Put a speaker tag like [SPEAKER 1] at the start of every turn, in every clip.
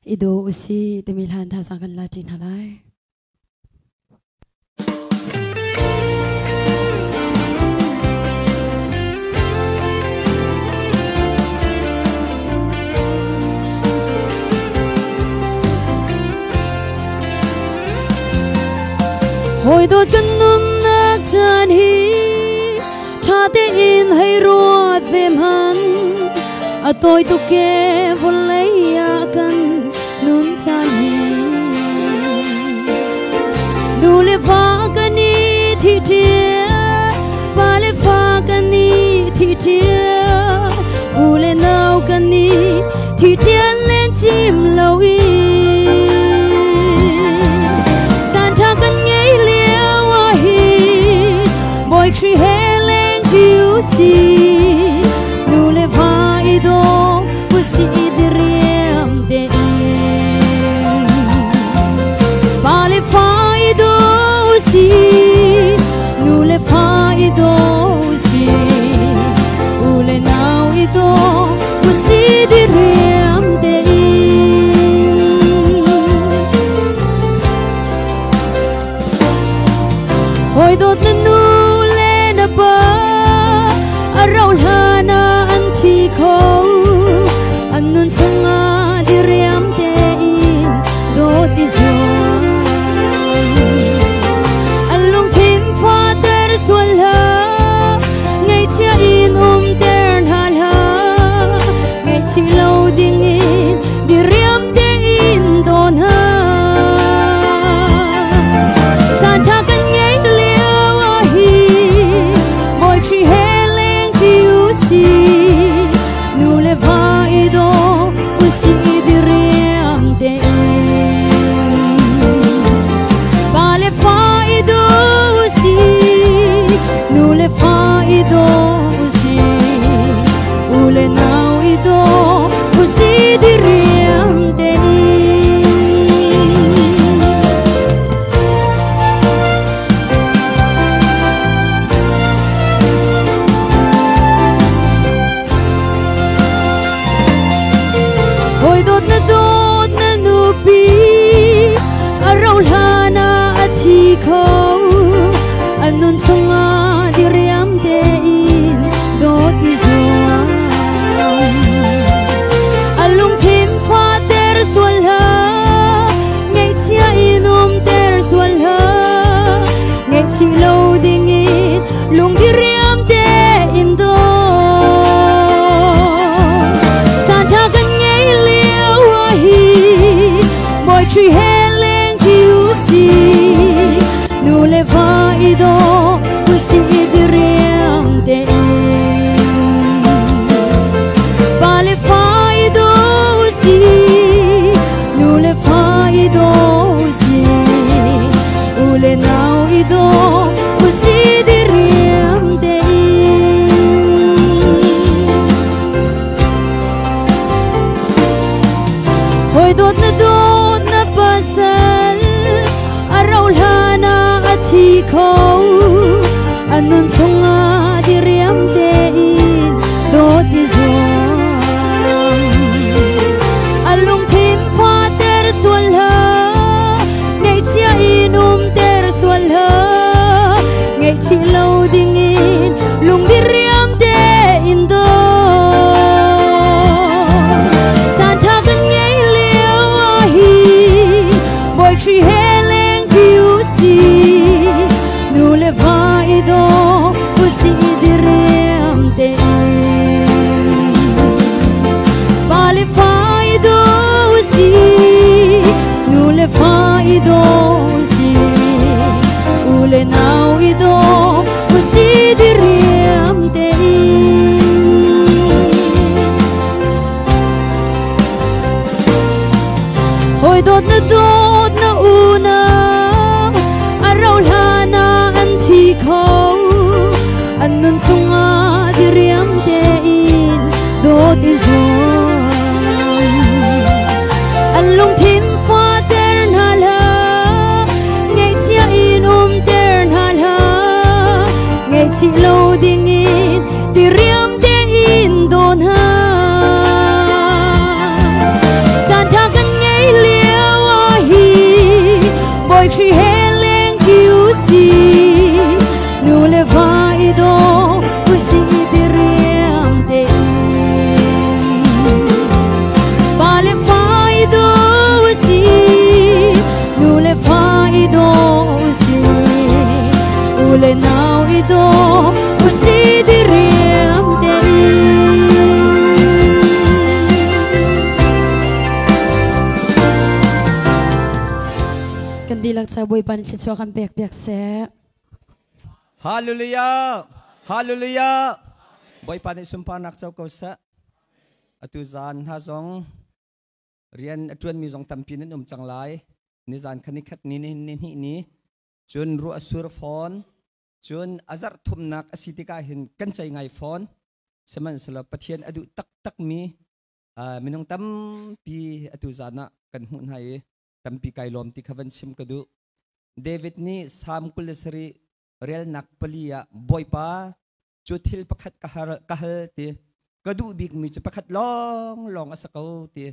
[SPEAKER 1] I daw usih timi hlan thazaang kan la ṭi hna lai. Hawi dawt kan nunnak caan hi ṭha tein hei ruat ve hmanh. A tawi tuk e vawlei ah kan nun caan hi. Nu le va kan i thi ṭia, pa le fa kan i thi ṭia, u le nau kan i thi ṭia len cim lo i. Caan ṭha kan ngei lio ah hi Bawi Khrih he leng ṭi u si, nu le va i daw u si diriam tein. Pa le fa i daw u si, nu le fa i daw u si, u le nau i daw u si diriam tein. Hawi dawt na nu le na pa a rauh hlan ah an thi kho. An nun chungah diriam tein dawt i zuam. An lungthin fater sual hlah, ngaihchia in umter hna hlah. Ngaihchih lo dingin diriam tein daw hna. Caan ṭha kan ngei lio ah hi Bawi Khrih he leng ṭi u si, nu le va i daw u si diriam tein. Pa le fa i daw u si, nu le fa i daw u si, u le nau i daw u si diriam tein. Hawi dawt na dawt na nupi a rauh hlan ah a thi kho. A nun chungah diriam tein dawt i zuam. A lungthin fater sual hlah, ngaihchia in umter sual hlah. Ngaihchih lo dingin lung diriam tein daw. Caan ṭha kan ngei lio ah hi Bawi Khrih he leng ṭi u si, nu le va i daw u si diriam tein. Pa le fa i daw u si, nu le fa i daw u si, u le nau i daw u si diriam tein. Hawi dawt na dawt na pasal a rauh hlan ah a thi kho. A nun chungah diriam tein dawt i zuam. A lungthin fater sual hlah, ngaihchia in umter sual hlah. Ngaihchih lo dingin lung diriam tein daw. Caan ṭha kan ngei lio ah hi Bawi Khrih he leng ṭi u si, nu le va i daw u si diriam tein. Pa le fa i daw u si, nu le fa i daw u si, u le nau i daw u si diriam tein. Hawi dawt na dawt na unau a rauh hlan ah an thi kho. An nun chungah diriam tein dawt i zuam. An lungthin fater hna hlah, ngaihchia in umter hna hlah. Ngaihchih lo dingin diriam tein daw hna. Caan ṭha kan ngei i daw usih diriam tein. Pa le fa i daw usih, nu le fa i daw usih, u le nau i daw usih diriam tein. Kan dihlak ca Bawipa nih thluachuah kan pek piak seh.
[SPEAKER 2] Hallelujah! Hallelujah! Bawipa nih sunparnak co ko seh. Atu zan hna zong rian a ṭuanmi zong tampi nan um cang lai. Nizan kha nikhat ni ni ni hnih ni cun ruah a sur fawn cun a zarh thumnak a si tikah hin kan cei ngai fawn. Sihmanhsehlaw Pathian a duh taktakmi minung tampi atu zan ah kan hmuh hna i tampi kai lawm ti kha van chim ka duh. David nih Salm 27 relnak pali ah Bawipa cu thil pakhat ka har ka hal ti ka duh bikmi cu pakhat lawng lawng a si ko ti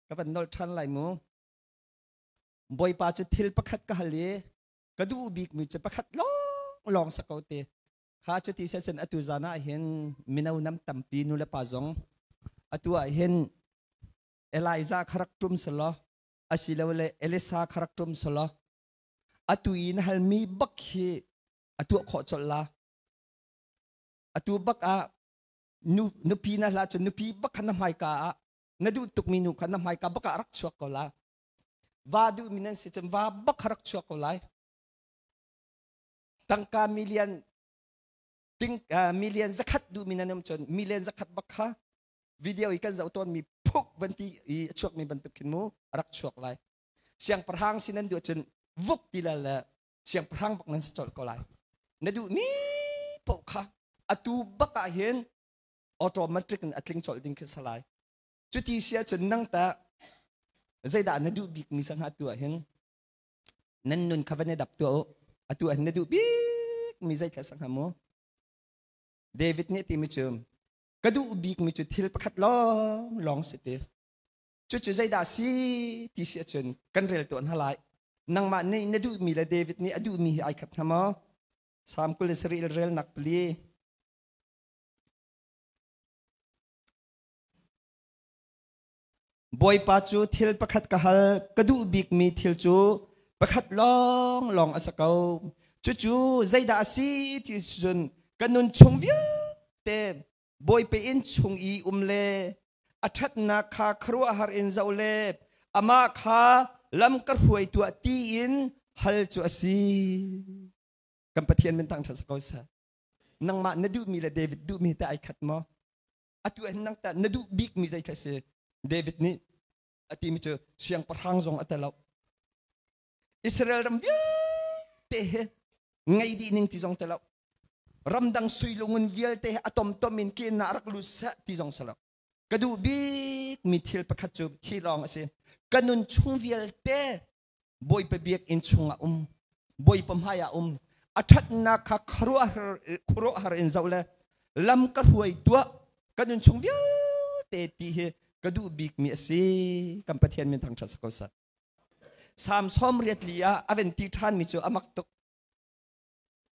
[SPEAKER 2] ka van nolh ṭhan lai mu. Bawipa cu thil pakhat ka hal i ka duh bikmi cu pakhat lawng lawng si ko ti kha cu ti se cun atu zan ah hin mino nam tampi nu le pa zong atu ah hin Elijah kha rak ṭum selaw asilole Elisa kha rak ṭum selaw atu i na halmi bak hi a tuah khawh colh la. Atu bak ah nu nupi na hla cun nupi bak kha na hmaika ah na duh tukmi nu kha na hmaika bak ah rak chuak ko la. Va duhmi nan si cun va bak kha rak chuak ko lai. Tangka million ting million zakhat duhmi nan um cun million zakhat bak kha video i kan zoh tawnmi phuk van ti i a chuakmi bantuk khin mu a rak chuak lai. Siangpahrang sin nan duh cun vuk ti la le siangpahrang bak nan si colh ko lai. Na duhmi paoh kha atu bak ah hin automatic in a tling colh ding khi si lai. Cuti si ahcun nang ta zeidah na duh bik mi sangha tu ah hin nan nun kha van i dap tuah u. Atu ah hin na duh bik mi zeithla sangha mu? David nih timi cu ka duh bikmi cu thil pakhat lawng lawng si ti. Cucu zeidah si ti si ahcun kan rel tuah hna lai. Nangmah nih na duhmi le David nih a duhmi hi ai khat hna maw? Salm 27 relnak pali. Bawipa cu thil pakhat ka hal, ka duh bikmi thil cu pakhat lawng lawng a si ko. Cucu zeidah a si ti cun ka nun chung vialte Bawipa inn chung i um le a ṭhatnak kha khuaruahhar in zoh le amah kha lam ka hruai tuah ti in hal cu a si. Kan Pathian min thangṭhat si ko seh. Nangmah na duhmi le David duhmi te ai khat maw? Atu ah hin nang tah na duh bikmi zei a si? David nih a timi cu siangpahrang zong a tel lo. Israel ram vialte he ngei dih ning ti zong tel lo. Ramdang suilungun vialte he a tomtom in ke na rak lut seh ti zong si lo. Ka duh bikmi thil pakhat cu hi lawng a si. Ka nun chung vialte Bawipa biakinn chungah um, Bawipa hmaiah um, a ṭhatnak kha khuaruahhar in zoh le lam ka hruai tuah ka nun chung vialte ti hi ka duh bikmi a si. Kan Pathian min thangṭhat si ko seh. Salm 84 ah a van ti ṭhanmi cu a mak tuk.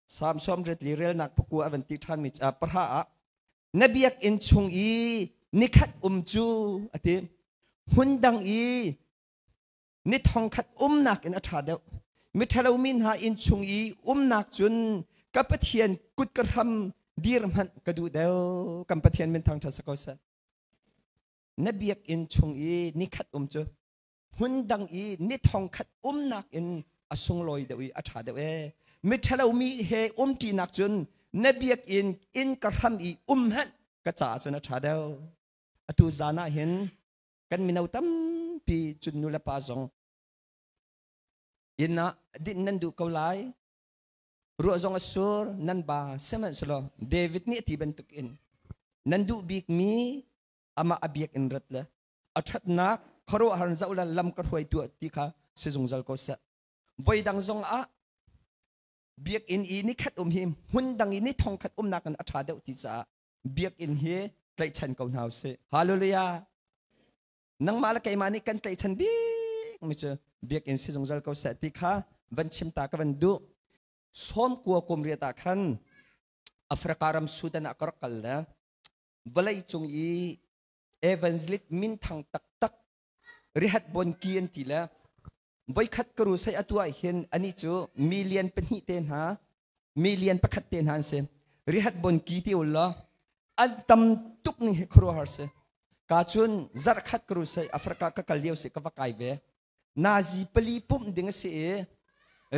[SPEAKER 2] Salm 84 relnak paku a van ti ṭhanmi pahra ah na biakinn chung i nikhat um cu a ti. Hmun dang i ni thongkhat umnak in a ṭha deuh. Miṭhalo mi hna inn chung i umnak cun ka Pathian kut ka hram dir hmanh ka duh deuh. Kan Pathian min thangṭhat si ko seh. Na biakinn chung i nikhat um cu hmun dang i ni thongkhat umnak in a sunglawi deuh i a ṭha deuh ee. Miṭhalo mi he umṭinak cun na biakinn inn ka hram i um hmanh ka caah cun a ṭha deuh. Atu zan ah hin kan mino tampi cun nu le pa zong inn ah dinh nan duh ko lai. Ruah zong a sur nan ba sihmanhsehlaw David nih a ti bantuk in nan duh bikmi amah a biakinn rat le a ṭhatnak khuaruahhar zoh le lam ka hruai tuah ti kha si zungzal ko seh. Voi dang zong ah biakinn i nikhat um hi hmun dang i ni thongkhat umnak in a ṭha deuh ti caah biakinn hi tlaihchan ko hna usih. Hallelujah. Nangmah le keimah nih kan tlaihchan bik mi cu biakinn si zungzal ko seh ti kha van chim ta ka van duh. Sawmkua kum riat ah khan Africa ram Sudan ah ka rak kal le vawlei cung i evangelist minthang taktak Rihat Bonki an ti le voikhat ka ru sei atu ah hin ani cu million pahnih te hna million pakhat te hna an si. Rihat Bonki ti ul law an tam tuk ning hi khuaruahhar si. Ka cun zarh khat ka ru sei Africa ka kal lio si ka va kai ve. Nazi pali pumh ding a si i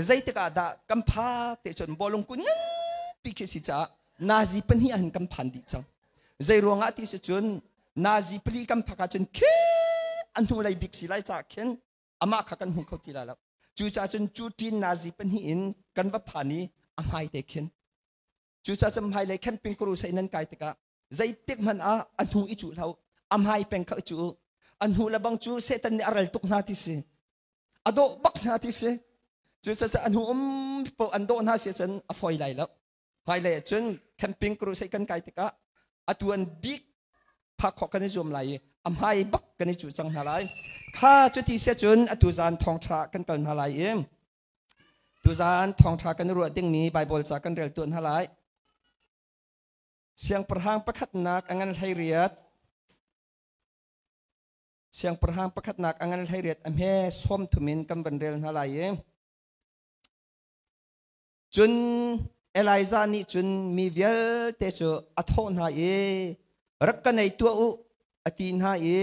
[SPEAKER 2] zeitik ah dah kan phak te cun bawlung kun nganpi khi si caah nazi pahnih ah hin kan phan dih cang. Zei ruangah ti si cun nazi pali kan phak ahcun khi a hnulei bik si lai caah khin amah kha kan hmu kho ti lai lo. Cucaah cun cu ṭin nazi pahnih in kan va phan i a hmai te khin. Cucaah cun hmailei camping kuru sei nan kai tikah zeitik hmanh ah a hnu i cuh hlah a hmai peng kha i cuh. A hnu le bang cu Satan nih a ral tuk hna ti si, a dawh bak hna ti si. Cucaah a hnu um paoh an dawh hna si cun a fawi lai lo. Hmailei ah cun camping crusade kan kai tikah a tuan bik phak khawh kan i zuam lai i a hmai bak kan i cuh cang hna lai. Kha cuti sia cun atu zan thawngṭha kan kal hna lai i tuzan thawngṭha kan i ruah dingmi Bible ca kan rel tuah hna lai. Siangpahrang pakhatnak a ngan 18. Siangpahrang pakhatnak a ngan 18 a hme 30 in kan van rel hna lai i cun Elijah nih cun mi vialte cu a thawh hna i rak ka nei tuah u a ti hna i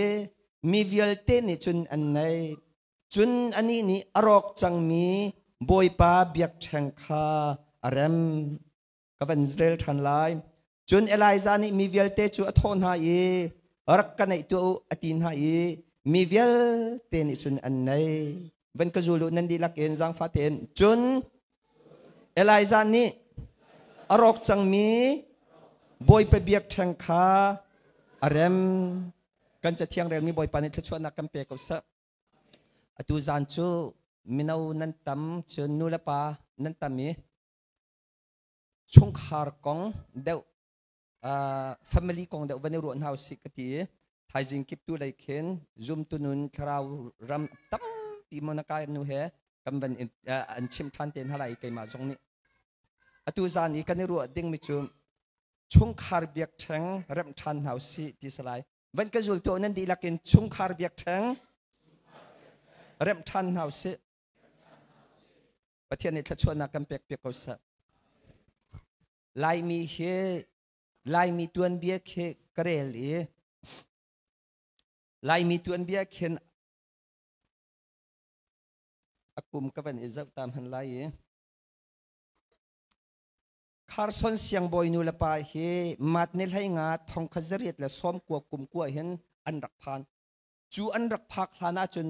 [SPEAKER 2] mi vialte nih cun an nei. Cun anih nih a rawk cangmi Bawipa biakṭheng kha a rem. Ka van rel ṭhan lai. Cun Elijah nih mi vialte cu a thawh hna i rak ka naih tuah u a ti hna i mi vialte nih cun an nei. Van ka zul u nan dihlak in zaangfah tein. Cun Elijah nih a rawk cangmi Bawipa biakṭheng kha a rem. Kan cathiang relmi Bawipa nih thluachuahnak kan pe ko seh. Atu zan cu mino nan tam, cun nu le pa nan tam i chungkhar kong deuh, family kong deuh van i ruah hna usih ka ti. Thaizing kip tu lei khin zumtu nun thlarau ram tampi monaka nu he kan van an chim ṭhan te hna lai. Keimah zong nih atu zan i kan i ruah dingmi cu chungkhar biakṭheng remh ṭhan hna usih ti salai. Van ka zul tuah nan dihlak in, chungkhar biakṭheng remh ṭhan hna usih. Pathian nih thluachuahnak kan pek piak ko seh. Laimi hi, Laimi tuanbia khi ka rel i Laimi tuanbia khin a kum ka van i zoh ta hman lai i Carson siangbawi nu le pa hi mat ni hlei nga 1890 kum kua hin an rak phan. Cu an rak phak hlan ahcun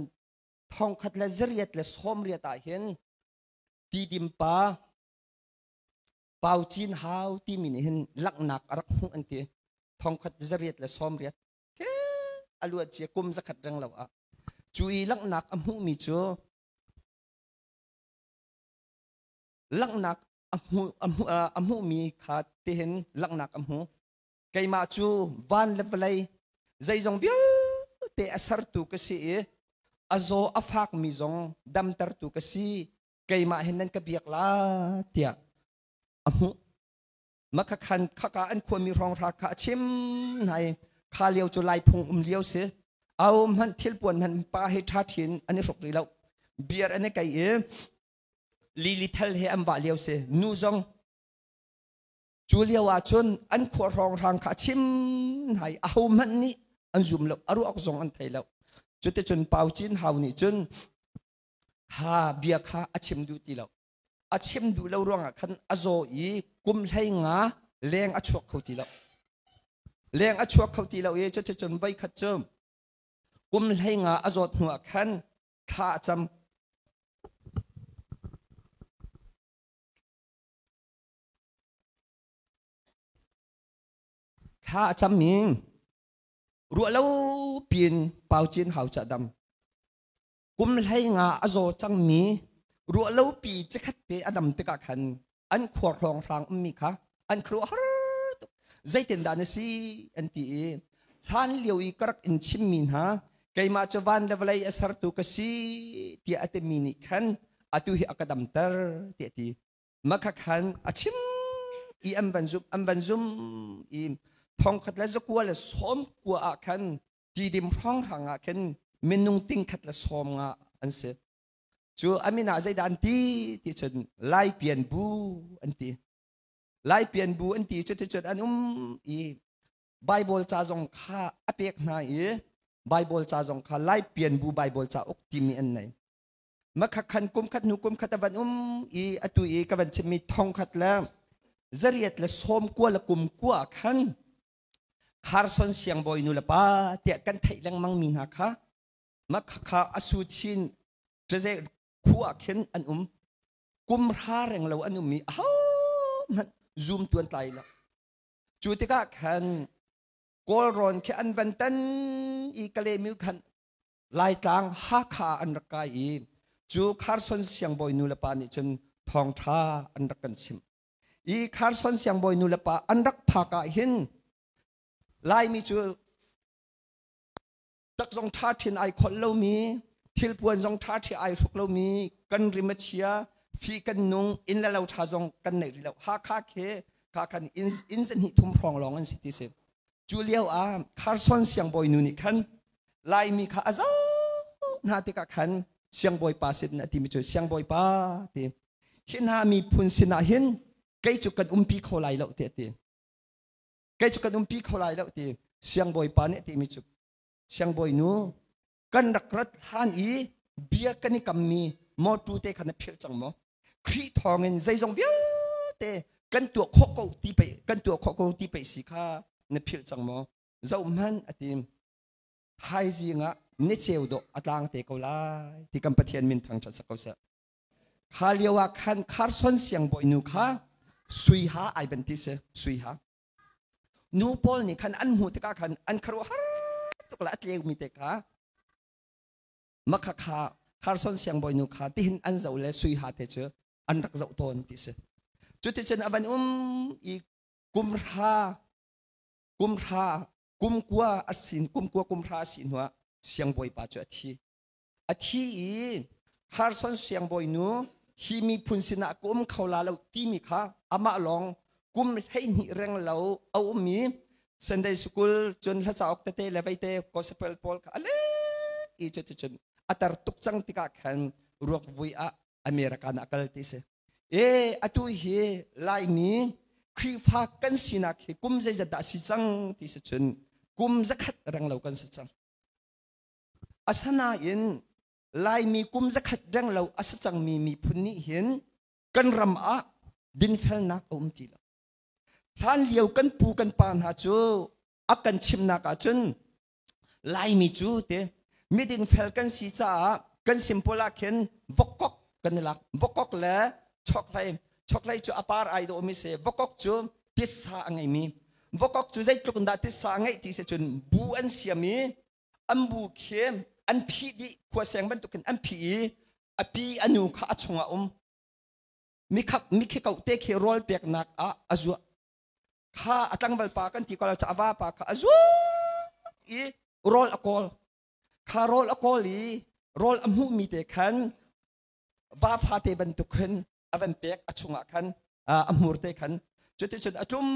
[SPEAKER 2] 1880 ah hin Tidim pa Pau Cin Hau timi nih hin langhnak a rak hmuh an ti. 1880 ke a luat cia kum zakhat reng lo ah cu i langhnak a hmuhmi cu langhnak a hmuhmi kha tihin langhnak a hmu. Keimah cu van le vawlei zeizong vialte a sertu ka si i a zaw a fakmi zong damtertu ka si, keimah hin nan ka biak la tiah a hmuh. Maka khan khaka an khuami hrawng hra kha a chim hna i kha lio cu lai phung um lio si au hmanh thilpuan hmanh pa he ṭha ṭhin an i hruk rih lo, beer an i kei i lili thal he an vah lio si, nu zong. Cu lio ah cun an khua hrawnghrang kha a chim hna i ahohmanh nih an zum lo, a ruak zong an thei lo. Cuticun Pau Cin Hau nih cun kha bia kha a chim duh ti lo. A chim duh lo ruangah khan a zaw i kum 15 leng a chuak kho ti lo. Leng a chuak kho ti lo i cuticun voikhat cu kum 15 a zawt hnuah khan thla a cam. Thla a cammi ruah lo piin Pau Cin Hau ca dam. Kum 15 a zaw cangmi ruah lo pi cikhat te a dam tikah khan an khua hrawng hrang ummi kha an khuaruah har tuk. Zeitin dah na si an ti i hlan lio i ka rak in chimmi hna keimah cu van le vawlei a sertu ka si tiah a timi nih khan atu hi a ka damter tiah a ti. Makhakhan a chim i an van zum an van zum i thongkhat le zakua le sawm kua ah khan tidim hrawnghrang ah khin minung tingkhat le sawm nga an si. Cu amin ah zeidah an ti ti cun Lai pian bu an ti. Lai pian bu an ti cu ti cun an um i Bible ca zong kha a pek hna i Bible ca zong kha Lai pian bu Bible ca uk timi an nei. Makhakhan kum khat hnu kum khat a van um i atu i ka van chimmi thong khat le zariat le sawm kua le kum kua khan Kharson siangbawi nu le pa tiah kan theih lengmang mi hna kha makhakha asu chin ṭaze khua khin an um kum hra reng lo an um i aho hmanh zoom tuan tlai lo. Cu tikah khan Kawlrawn khi an van tan i Kalemiu khan Laitlang Hakha an rak kai i cu Kharson siangbawi nu le pa nih cun thawngṭha an rak kan chimh. I Kharson siangbawi nu le pa an rak phak ah hin Laimi cu tak zong ṭha ṭhin ai kholh lomi, thilpuan zong ṭha ṭhi ai hruk lomi, kan rim a chia, fi kan nung, inn le lo ṭha zong kan neih rih lo. Hakha khi kha khan inn inn zahnih thum hrawng lawng an si ti si. Cu lio ah Kharson siangbawi nu nih khan Laimi kha a zoh hna tikah khan siangbawipa sin a timi cu siangbawipa ti hi hna miphun sinah hin kei cu kan umpi kho lai lo ti a ti. Kei cu kan umpi kho lai lo ti siangbawipa nih a timi cu siangbawi nu kan rak rat hlan i bia kan i kammi mawtu te kha na philh cang maw? Khrih thawngin zeizong vialte kan tuah khawh ko ti pei kan tuah khawh ko ti pei si kha na philh cang maw? Zohhmanh a ti. Thaizing ah ni ceu dawh a tlang te ko lai ti kan Pathian min thangṭhat sak ko seh. Kha lio ah khan Kharson siangbawi nu kha sui ha ai ban ti si sui ha. Nu pawl nih khan an hmuh tikah khan an khuaruahhar tuk le a tleumi te kha makha kha Kharson siangbawi nu kha tihin an zoh le sui ha te cu an rak zoh tawn ti si. Cuticun a van um i kum hra kum hra kum kua a sin kum kua kum hra a si hnuah siangbawipa cu a thi. A thi i Kharson siangbawi nu hi miphun sinah ka um kho la lo timi kha amah lawng kum 12 reng lo a um i Sunday school cun hla cauk tete le veite gospel pawl kha a le i cuticun a tar tuk cang tikah khan ruak vui ah America ah kal ti si. E atu hi Laimi Khrihfa kan sinak hi kum zeizat dah si cang ti si cun kum zakhat reng lo kan si cang. Asanain Laimi kum zakhat reng lo a si cangmi miphun nih hin kan ram ah dinfelnak a um ti lo. Hlan lio kan pu kan pa hna cu a kan chimnak ahcun Laimi cu te miding fel kan si caah kan simple ah khin vokkok kan i lak. Vokkok le chokhlei. Chokhlei cu a par ai dawhmi si. Vokkok cu titsa a ngeimi. Vokkok cu zeitluk in dah titsa a ngeih ti si cun bu an siam i an bu khi an phih dih khuaseng bantukin an phih i a pi a nu kha a chungah um. Mikhak mikhi ko te khi rawl peknak ah a zuah. Kha a tlangval pa kan ti ko lo a va pa kha a zuah i rawl a kawl. Kha rawl a kawl i rawl a hmuhmi te khan va fate bantuk khin a van pek a chungah khan a hmur te khan cuticun a tlum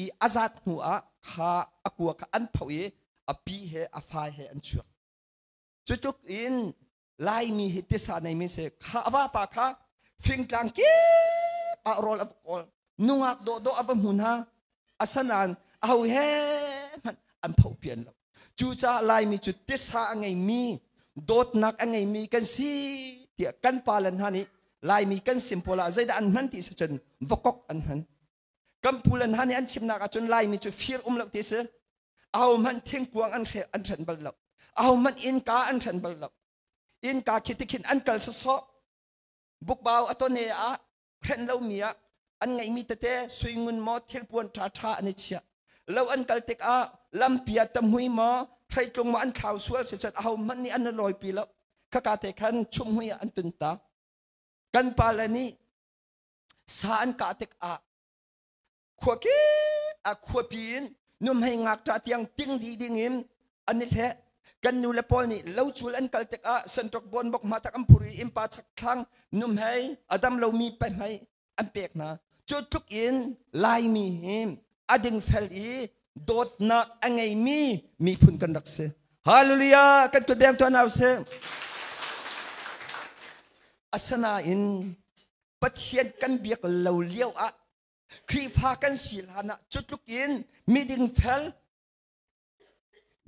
[SPEAKER 2] i a zat hnu ah kha a kua kha an pho i a pi he a fa he an chuak. Cutluk in Laimi hi tisa neimi si kha a vapa kha fingtlang kip ah rawl a va kawl nungak dawhdawh a va hmu hna asanan aho he hmanh an pho pian lo. Cucaah Laimi cu tisa a ngeimi dawtnak a ngeimi kan si tiah kan pa le hna nih Laimi kan sim pawl ah zeidah an hman ti si cun vakok an hman. Kan pu le hna nih an chimnak ahcun Laimi cu fir um lo ti si. Aho hmanh thingkuang an hre an hren bal lo. Aho hmanh innka an hren bal lo. Innka khi tikhin an kal sawsawh. Bukbau a tone ah hren lomi ah an ngeihmi tete suingun maw thilpuan ṭhaṭha an i chiah. Lo an kal tikah lampi ah tamhui maw hreitlung maw an thlau sual si cun aho hmanh nih an lawipi lo. Khaka te khan chumhmui ah an tun ta. Kan pale nih sa an kah tikah khua kip ah khuapi in nuhmei ngakṭah tiang ting dih ding in an i hleh. Kan nu le pawl nih locul an kal tikah senṭok bawnbok hmatak an phur i innpa chakthlang nuhmei a dam lomi pahmei An pek hna. Cu tluk in Laimi hi a dingfel i dawtnak a ngeimi miphun kan rak si. Hallelujah! Kan kut beng tuah hna usih. Asinain Pathian kan biak lo lio ah Khrihfa kan si hlan ah cu tluk in miding fel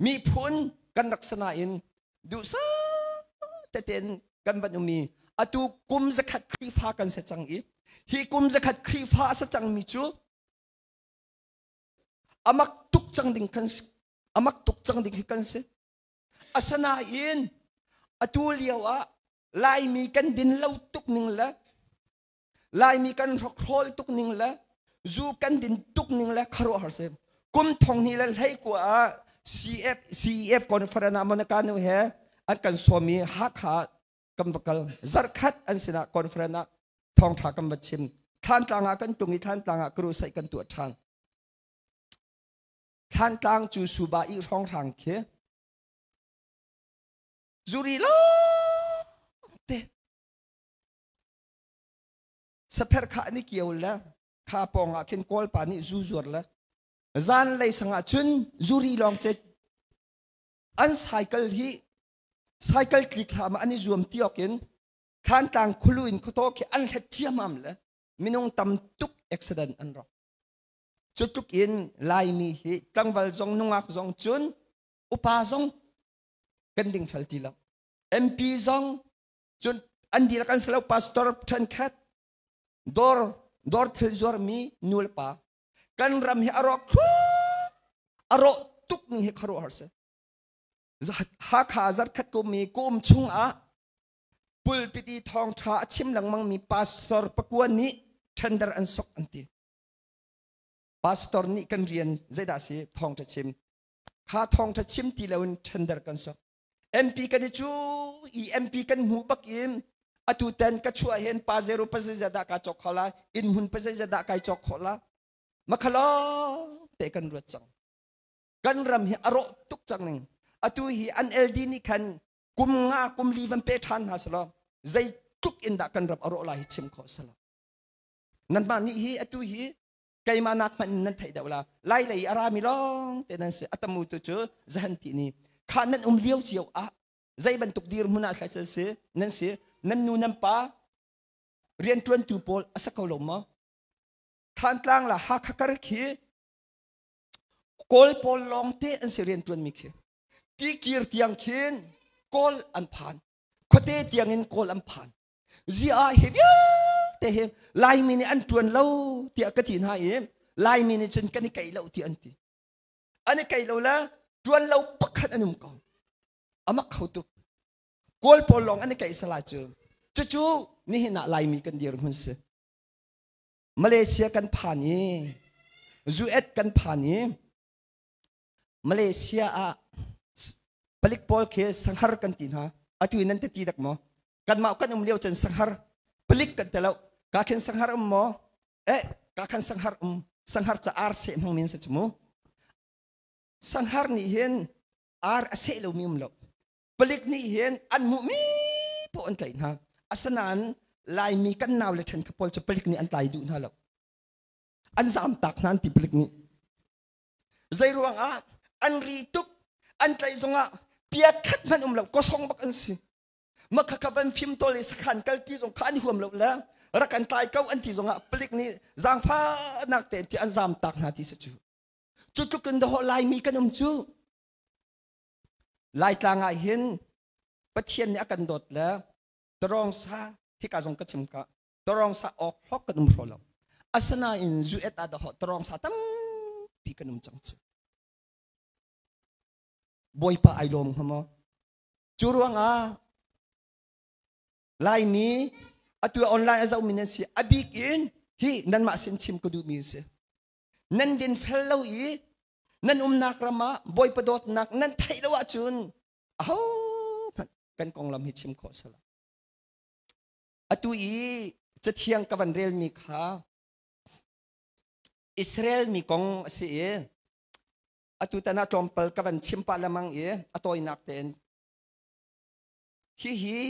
[SPEAKER 2] miphun kan rak si nain duhsah tetein kan van um i atu kum zakhat Khrihfa kan si cang i hi kum zakhat Khrihfa a si cangmi cu amak tuk cang ding kan amak tuk cang ding hi kan si. Asinain atu lio ah Laimi kan din lo tuk ning le Laimi kan hrokhrawl tuk ning le zu kan din tuk ning le khuaruahhar si. Kum thong hnih le hlei kua ah CF, CEF conference ah Monica nu he an kan sawm i Hakha kan va kal. Zarkhat an sinah conference ah thawngṭha kan va chim. Thlantlang ah kan tung i Thlantlang ah crusade kan tuah ṭhan. Thlantlang cu Suba i hrawnghrang khi zuri lawng te Sapher kha an i kio le kha pawng ah khin Kawlpa nih zu zuar le zan lei sang ah cun zuri lawng ce an cycle hi cycle tlik hlah ma an i zuam tiok in Thlantlang khulu in khuataw khi an hlet thiamam le minung tam tuk accident an rawk. Cu tluk in Laimi hi tlangval zong nungak zong cun upa zong kan ding fel ti lo. MP zong cun an dihlak an si lo pastor ṭhenkhat dawr dawr thil zuarmi nu le pa kan ram hi a rawk a rawh tuk ning hi khuaruahhar si. Hakha zarkhat kum i kum chung ah pulpit i thawngṭha a chim lengmang mi pastor pakua nih tender an sok an ti. Pastor nih kan rian zeidah si thawngṭha chim. Kha thawngṭha chim ti loin tender kan sok. MP kan i cu i MP kan hmuh bak in atu ten ka chuah hin pa zero pa zeizat dah ka cawk kho la inn hmun pa zeizat dah kai cawk khawh la makhala te kan ruat cang kan ram hi a rawh tuk cang ning atu hi an LD nih khan kum nga kum li van pe ṭhan hna selaw zeitluk in dah kan ram a rawh lai hi chim khawh selaw nanmah nih hi atu hi keimah nak hmanh in nan theih deuh la lai lei a rami lawng te nan si atamu tu cu zahan ti ni kha nan um lio cio ah zei bantuk dir hmun ah thlai si nan si nan nu nan pa rianṭuantu pawl a sa ko lo maw Thantlang la Hakha kar khi Kawl pawl lawng te an si rianṭuanmi khi tikir tiang khin Kawl an phan khuate tiang in Kawl an phan zia hi vialte hi Laimi nih an ṭuan lo tiah ka ti hna i Laimi nih cun kan i keih lo ti an ti an i keih lo le ṭuan lo pakhat an um ko amak kho tuk Kawl pawl lawng an i keih sala cu cucu nihin ah Laimi kan dirhmun si Malaysia kan phan i US kan phan i Malaysia ah palik pawl khi sanghar kan ti hna atu in nan te ti dak maw kanmah kan um lio cun sanghar palik kan te lo ka khin sanghar um maw eh ka khan sanghar um sanghar ca ar seh hmang min se chu mu sanghar nih hin ar a seh lo mi um lo palik nih hin an hmuh mi poh an tlaih hna asinain Laimi kan nau le ṭhen kha pawl cu palik nih an tlai duh hna lo an zam tak hna an ti palik nih Zei ruangah an ri tuk an tlaih zongah pia khat hmanh um lo kosong bak an si. Makha kha van fim tol i sakhan kalpi zong kha an huam lo le rak an tlai ko an ti zongah palik nih zaangfahnak te ti an zam tak hna ti si cu. Cu tluk in dawh Laimi kan um cu. Laitlang ah hin Pathian nih a kan dawt le tarong sa hika zong ka chim ka tarong sa awk hlok kan um hraw lo asinain zu et ah dahawh tarong sa tampi kan um cang cu Bawipa ai lawm hnga maw cu ruangah Laimi atu online a zohmi nan si a bik in hi nanmah sin chim ka duhmi si nan din fel lo i nan umnak ram ah Bawipa dawtnak nan theih lo ahcun aho hmanh kan konglam hi chim khawh sala Atu i Cathiang ka van relmi kha Israel mi kong a si i atu tan ah tlawmpal ka van chim pah lemang i a tawinak tein hihi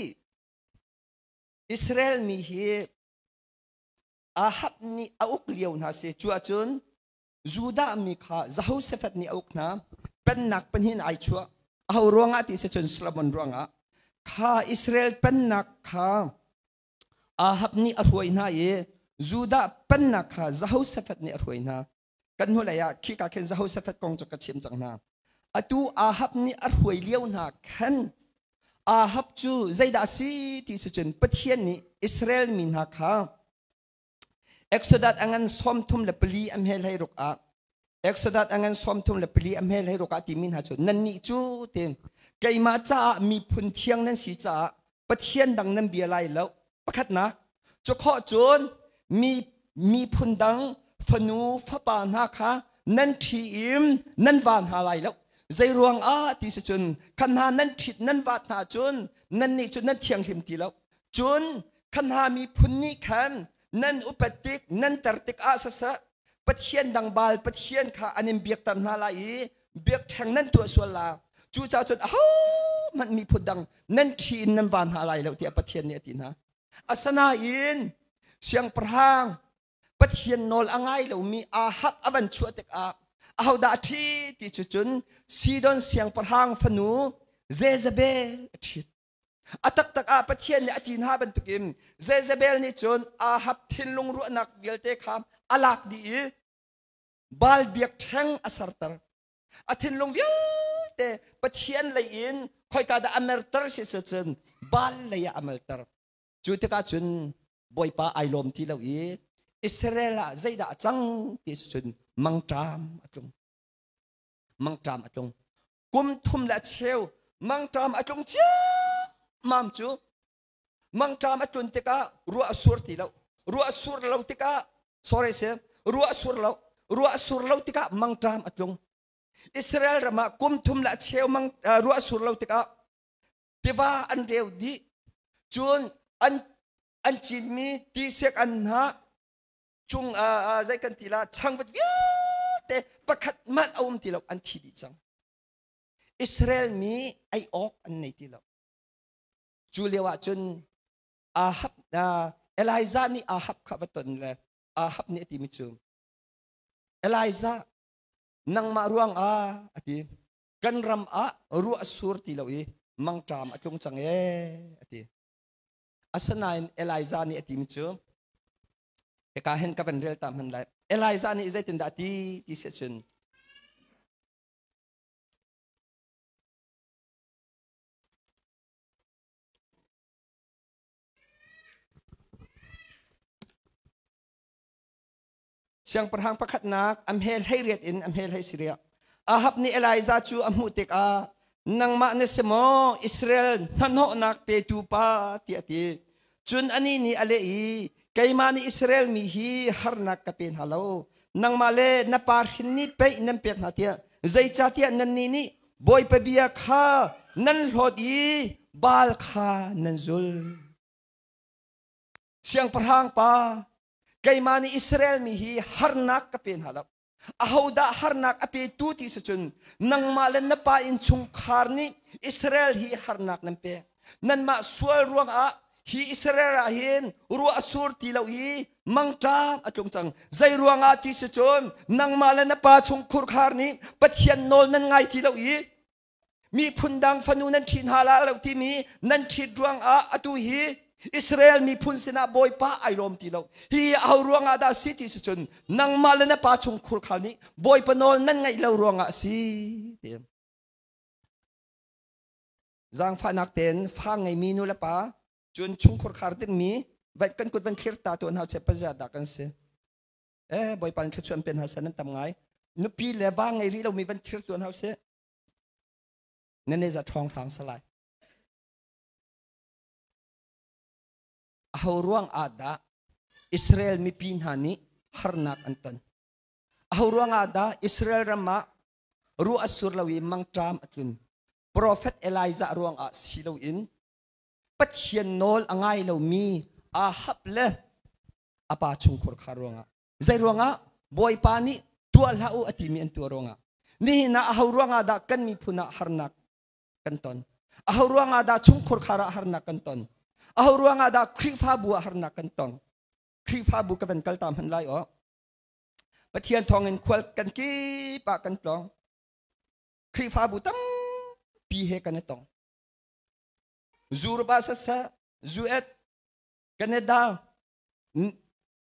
[SPEAKER 2] Israel mi hi. Ahab nih a uk lio hna si. Cu ahcun Judah mi kha Jehoshaphat nih a uk hna. Pennak pahnih ai chuah. Aho ruangah ti si cun Solomon ruangah. Kha Israel pennak kha Ahab nih a hruai hna i Judah pennak kha Jehoshaphat nih a hruai hna. Kan hnulei ah khika khin Jehoshaphat kong cu ka chim cang hna. Atu Ahab nih a hruai lio hna khan Ahab cu zeidah a si ti si cun Pathian nih Israel mi hna kha Exodus a ngan 34 a hmel hei ruk ah Exodus a ngan 34 a hmel hei ruk ah timi hna cu nannih cu ti keimah caah miphun thiang nan si caah Pathian dang nan bia lai lo. Pakhatnak, cu khawh cun mi miphun dang fanu fapa hna kha nan ṭhi in nan va hna lai lo. Zei ruang ah ti si cun kha hna nan ṭhit nan vat hna cun nannih cu nan thianghlim ti lo. Cun kha hna miphun nih khan nan upat tik nan tar tik ah saseh Pathian dang bal Pathian kha an in biakter hna lai i biakṭheng nan tuah sual la. Cucaah cun ahohmanh miphun dang nan ṭhi in nan van hna lai lo tiah Pathian nih a ti hna. Asinain siangpahrang Pathian nawl a ngai lomi Ahab a van chuah tikah ahodah a ṭhi ti cu cun Sidon siangpahrang fanu Jezebel a ṭhit. A taktak ah Pathian nih a ti hna bantukin Jezebel nih cun Ahab thinlung ruahnak vialte kha a lak dih i Baal biakṭheng a serter. A thinlung vialte Pathian lei in khoika dah a merter si cun Baal lei ah a merter. Cu tikah cun Bawipa ai lawm ti lo i Israel ah zeidah a cang ti cun mangṭam a tlung. Mangṭam a tlung. Kum thum le a cheu mangṭam a tlung ciammam cu mangṭam a tlun tikah ruah a sur ti lo. Ruah a sur lo tikah sorry si ruah a sur lo. Ruah a sur lo tikah mangṭam a tlung. Israel ram ah kum thum le a cheu mang ruah a sur lo tikah tiva an reu dih. Cun an cinmi tisek an hnah cung zei kan ti la changvut vialte pakhat hmanh a um ti lo, an thi dih cang. Israel mi ei awk an nei ti lo. Cu lio ah cun Ahab Elijah nih Ahab kha va ton le Ahab nih a timi cu, Elijah, nangmah ruang ah a ti kan ram ah ruah sur ti lo i mangṭam a tlung cang ee a ti. Asinain Elijah nih a timi cu hika hin ka van rel ta hman lai. Elijah nih zeitindah a ti ti si cun Siangpahrang pakhatnak a hmel 18 in a hmel 17. Ahab nih Elijah cu a hmuh tikah, nangmah na si maw Israel hnahnawhnak petu pa, tiah a ti. Cun anih nih a leh i, keimah nih Israel mi hi harnak ka pe hna lo. Nangmah le na pa hrin nih pei nan pek hna tiah. Zeicahtiah nannih nih Bawipa bia kha nan hlawt i Baal kha nan zul. Siangpahrang pa, keimah nih Israel mi hi harnak ka pe hna lo. Ahodah harnak a petu ti si cun nangmah le na pa innchungkhar nih Israel hi harnak nan pek. Nanmah sual ruangah hi Israel ah hin ruah a sur ti lo i mangṭam a tlung cang. Zei ruangah ti si cun nangmah le na pa chungkhurkhar nih Pathian nawl nan ngai ti lo i miphun dang fanu nan ṭhi hna la lo timi nan ṭhit ruangah atu hi Israel miphun sinah Bawipa ai lawm ti lo. Hi aho ruangah dah si ti si cun nangmah le na pa chung khurkhal nih Bawipa nawl nan ngaih lo ruangah a si ti. Zaangfahnak tein fa ngeimi nu le pa cun chungkhur khar dingmi kan kut van thlir ta tuan hau che pazia dah kan si. Eh, Bawipa nih thluachuah pen hna seh, nan tam ngai. Nupi le va ngei rih lomi van thlir tuan hau seh. Nan za ṭhawng hrang salai. Aho ruang ah dah Israel mipi hna nih harnak an ton? Aho ruang ah dah Israel ram ah ruah a sur lo i mangṭam a tlun? Profet Elijah ruang ah si loin Pathian nawl a ngai lomi Ahab le a pa chungkhur kha ruangah. Zei ruangah? Bawipa nih tuah hlah u a timi an tuah ruangah. Nihin ah aho ruangah dah kan miphun ah harnak kan ton? Aho ruangah dah chungkhur khar ah harnak kan ton? Aho ruangah dah Khrihfabu ah harnak kan tong? Khrihfabu ka van kal ta hman lai aw. Pathian thawngin khual kan kip ah kan tlawng. Khrihfabu tampi he kan i tong. Zurba saseh, US, Canada,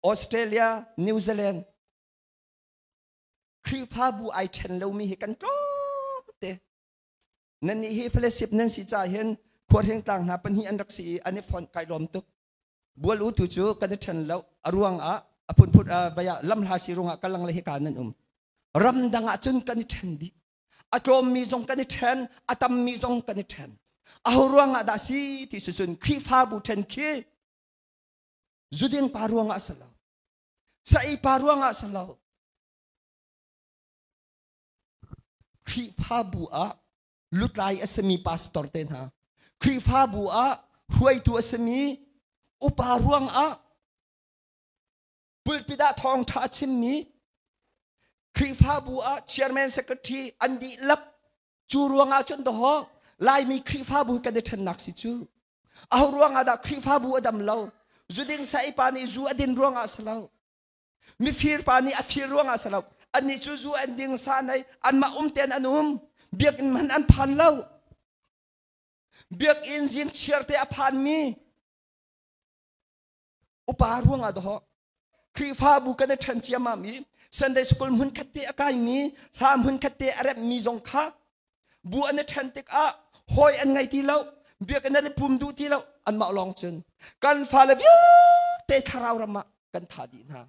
[SPEAKER 2] Australia, New Zealand. Khrihfabu ai ṭhen lomi hi kan tlawm te. Nan nih hi fellowship nan si caah hin khuahring tlang hna pahnih an rak si i an i fonh kai lawm tuk. Bual u tu cu kan i ṭhen lo. A ruang ah a phunphun vaya lamhla si ruangah kalang le hika nan um. Ramdang ah cun kan i ṭhen dih. A tlawmmi zong kan i ṭhen, a tammi zong kan i ṭhen. Aho ruangah dah si ti si cun Khrihfabu ṭhen khi zuding pa ruangah si lo. Sai pa ruangah si lo. Khrihfabu ah lutlai a simi pastor te hna Khrihfabu ah hruaitu a simi upa ruangah pulpit ah thawngṭha a chimmi Khrihfabu ah chairman secretary an dihlak cu ruangah cun dawh Laimi Khrihfabu kan i ṭhennak si cu aho ruangah dah Khrihfabu a dam lo zuding sai pa nih zu a din ruangah si lo mifir pa nih a fir ruangah si lo annih cu zu an ding sa nei anmah um ten an um biakinn hmanh an phan lo biakinn zing chiar te a phan mi upa ruangah doh Khrihfabu kan i ṭhen ciammam i Sunday school hmun khat te a kai mi hla hmun khat te a rem mi zong kha bu an i ṭhen tikah hawi an ngei ti lo biakinn an i pum duh ti lo anmah lawng cun kan fale vialte thlarau ram ah kan tha dih hna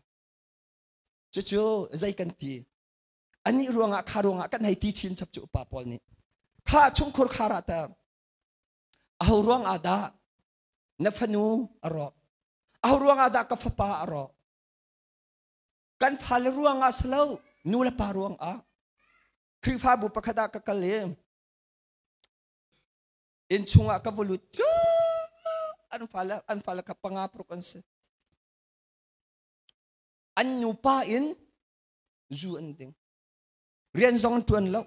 [SPEAKER 2] cucu zei kan ti anih ruangah kha ruangah kan hei ti chin chap cu upa pawl nih kha chungkhur khar ah ta aho ruang ah dah na fanu a rawk aho ruang ah dah ka fapa a rawk kan fale ruang ah si lo nu le pa ruang ah Khrihfabu pakhat ah ka kal i inn chungah ka va lut cu an fale kha panga paruk an si. An nupa in zu an ding. Rian zong an ṭuan lo.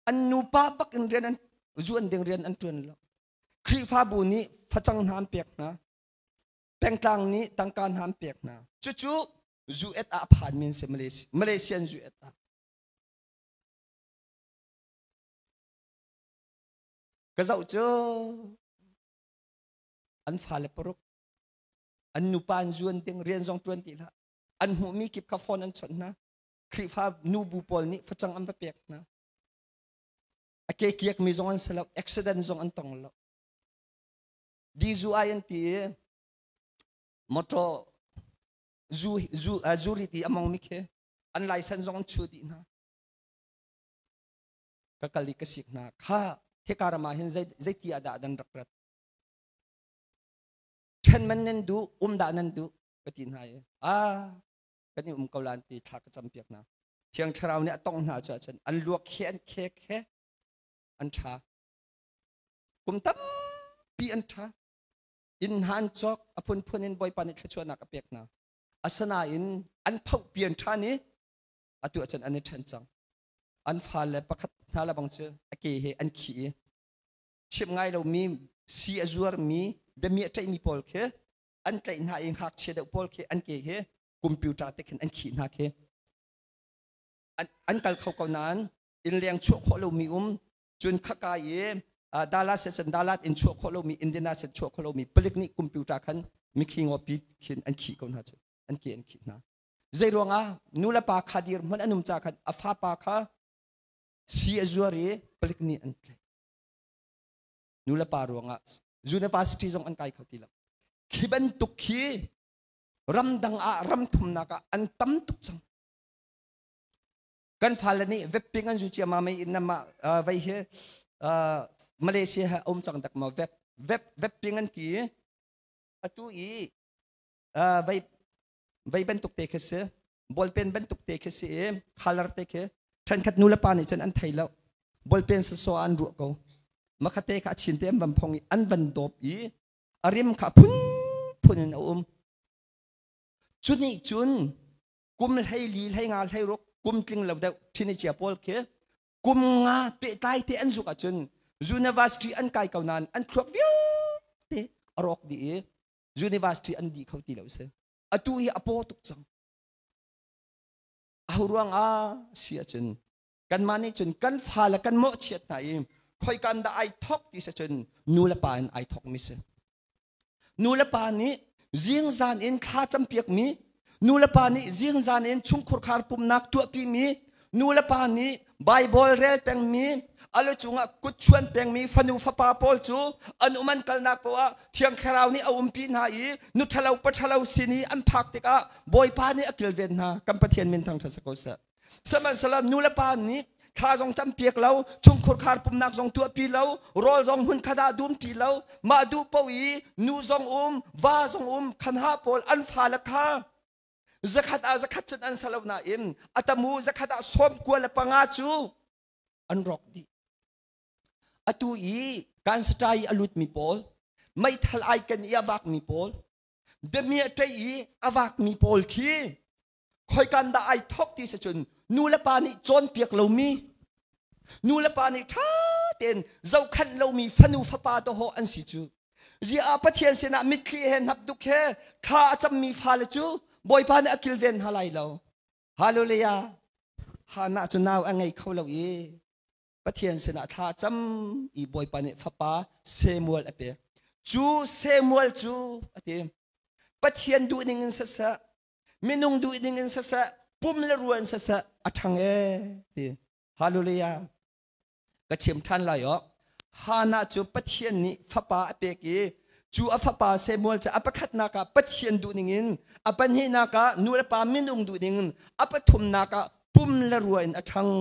[SPEAKER 2] An nupa bak in rian an zu an ding rian an ṭuan lo. Khrihfabu nih facang hna an pek hna. Pengtlang nih tangka hna an pek hna. Cucu zu et ah phan mi an si Malaysian zu et ah. Ka zoh cu an fale paruk an nupa an zuan ding rian zong ṭuan ti hlah an hmuhmi kip kha phone an chawnh hna Khrihfa nubu pawl nih facang an va pek hna a ke kiak mi zong an si lo accident zong an tong lo dizu ai an ti i motor zu zu zu rit i among mi khi an license zong an chu dih hna ka kal i ka sik hna kha hika ram ah hin zei zeiti ah dah dan rak rat ṭhen man nan duh um dah nan duh ka ti hna i a kan i um ko lan ti thla ka cam piak hna thiang thlarau nih a tong hna cu ahcun an luak he an khek he an ṭha kum tampi an ṭha inn hna an cawk a phunphun in bawipa nih thluachuahnak a pek hna asinain an phoh pian ṭhan i atu ahcun an i ṭhen cang an fale pakhat hna le bang cu a ke he an khih i chimh ngai lomi si a zuarmi dami a ṭaihmi pawl khi an tlaih hna i ngakchia deuh pawl khi an ke khi computer te khin an khih hna khi an kal kho ko nain inn leng chuah khawh lomi um cun khaka i Dallas cun Dallas in chuah khawh lomi Indiana cun chuah khawh lomi palik nih computer khan mikhi ngopi khin an khih ko hna cu an ke an khih hna zei ruangah nu le pa kha dir hmanh an um ca khan a fapa kha si a zuar i palik nih an tlaih nu le pa ruangah university zong an kai kho ti lo khi bantuk khi ramdang ah ram thumnak ah an tam tuk cang Kan fale nih vaping an zu cia ma mei in nama vei hi Malaysia ha um cang dak ma vap vap vaping an ti atu i vei vei bantuk te khi si ballpen bantuk te khi si i color te khi ṭhenkhat nu le pa nih cun an thei lo ballpen sasaw an ruah ko makhate kha a chin te an van phong i an van dawp i a rim kha phun phun in a um cu nih cun kum 14 hlei nga 16 kum tling lo deuh teenager pawl khi kum nga pehtlai te an zuk ahcun university an kai ko nain an thluak vialte a rawk dih i University an di kho ti lo si. Atu hi a paw tuk cang. Aho ruang ah si ahcun kanmah nih cun kan fa le kan mawhchiat hna i khoikan dah ai thok ti si cun nu le pa in ai thok mi si. Nu le pa nih zingzan in thla campiak mi, nu le pa nih zingzan in chungkhurkhar pumnak tuahpi mi, nu le pa nih Bible rel pengmi, a lu cungah kut chuan pengmi fanu fapa pawl cu an um an kalnak poah ah Thiang Thlarau nih a umpi hna i nu ṭhalo pa ṭhalo sin i an phak tikah Bawipa nih a kilven hna. Kan Pathian min thangṭhat si ko seh. Sihmanhsehlaw nu le pa nih thla zong campiak lo, chungkhur khar pumnak zong tuahpi lo, rawl zong hmun khat ah dum ṭi lo, mah duh paoh i nu zong um, va zong um, khanha pawl an fale kha zakhat ah zakhat cun an sa lo nain a tamu zakhat ah 95 cu an rawk dih. Atu i kan saṭai i a lutmi pawl, meithal ai ken i a vakmi pawl, damiah ṭei i a vakmi pawl khi khoikan dah ai thok ti si cun nu le pa nih cawnpiak lomi, nu le pa nih ṭha tein zohkhenh lomi fanu fapa dawhawh an si cu. Ziah Pathian sinah mitthli he hnapduk he thla a cammi fale cu Bawipa nih a kilven hna lai lo. Hallelujah. Hannah cu nau a ngei kho lo i Pathian sinah thla a cam i Bawipa nih fapa Samuel a pek. Cu Samuel cu a ti Pathian duhning in siseh, minung duhning in siseh, pum le ruan siseh a ṭhang ee ti. Hallelujah. Ka chim ṭhan lai aw. Hannah cu Pathian nih fapa a pek i cu a fapa Samuel cu a pakhatnak ah Pathian duhning in, a pahnihnak ah nu le pa minung duhning in, a pathumnak ah pum le rua in a ṭhang.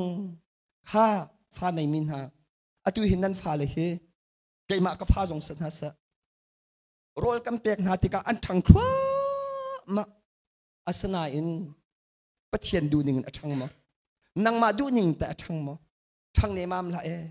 [SPEAKER 2] Kha fa neimi hna, atu hin nan fale hi keimah ka fa zong si hna seh. Rawl kan pek hna tikah an ṭhang thluahmah. Asinain Pathian duhning in a ṭhang maw? Nangmah duhning teh a ṭhang maw? Ṭhang nemam hlah ee.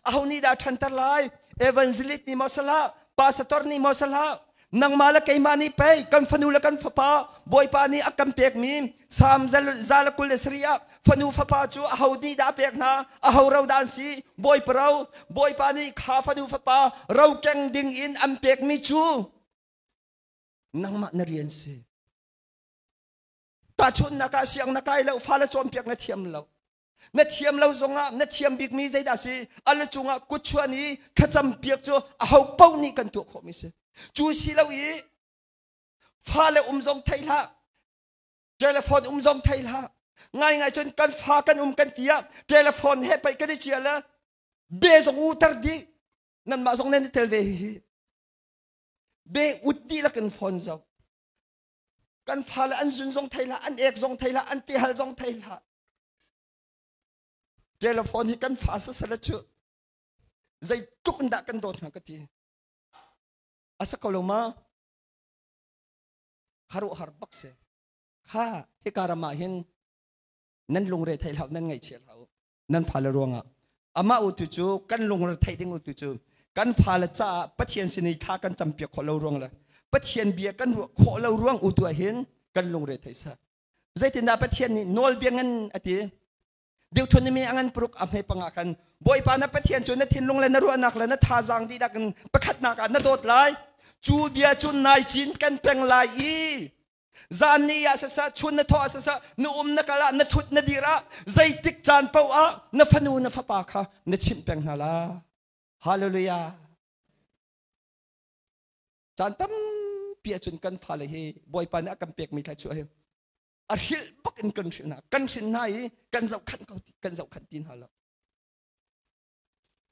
[SPEAKER 2] Aho nih dah ṭhanter lai? Evangelist nih maw salah? Pastor nih maw salah? Nangmah le keimah nih pei kan fanu le kan fapa Bawipa nih a kan pekmi Salm 127 ah fanu fapa cu aho nih dah a pek hna? Aho ro dah an si? Bawipa ro. Bawipa nih kha fanu fapa ro keng ding in an pekmi cu nangmah na rian si. Tahchunhnak ah siang na kai lo, fale cawnpiak na thiam lo. Na thiam lo zongah na thiam bikmi zeidah si? A lu cungah kut chuan i thlacam piak cu aho paoh nih kan tuah khawhmi si. Cu si lo i fale um zong thei hlah, telephone um zong thei hlah. Ngaingai cun kan fa kan um kan ti ah telephone he pei kan i cia le be zong u tar dih. Nanmah zong nan i tel ve hihi. Be ut dihlak in phone zoh. Kan fale an zun zong thei hlah, an ek zong thei hlah, an tihal zong thei hlah. Telephone hi kan fa sasala cu zeitluk in dah kan dawt hna ka ti. A sa ko lo ma? Kharuahhar bak si. Kha hika ram ah hin nan lungre thei hlah, nan ngaihchia hlah u. Nan fale ruangah. Amah u tu cu kan lungre theih ding u tu cu kan fale caah Pathian sin i thla kan campiak khawh lo ruang le Pathian bia kan ruah khawh lo ruang u tu ah hin kan lungre thei sa. Zeitindah Pathian nih nawlbia ngan a ti? Deuteronomy a ngan paruk a hme panga khan Bawipa na Pathian cu na thinlung le na ruahnak le na thazaang dihlak in pakhatnak ah na dawt lai. Cu bia cu nai cin kan peng lai i zan ni ah siseh chun na thawh ah siseh na um na kal ah na thut na dir ah zeitik caan paoh ah na fanu na fapa kha na chimh peng hna la. Hallelujah. Caan tampi ahcun kan fale hi Bawipa nih a kan pekmi thluachuah hi a hrilh bak in kan hrilh hna. Kan hrin hna i kan zohkhanh ko kan zohkhanh ti hna lo.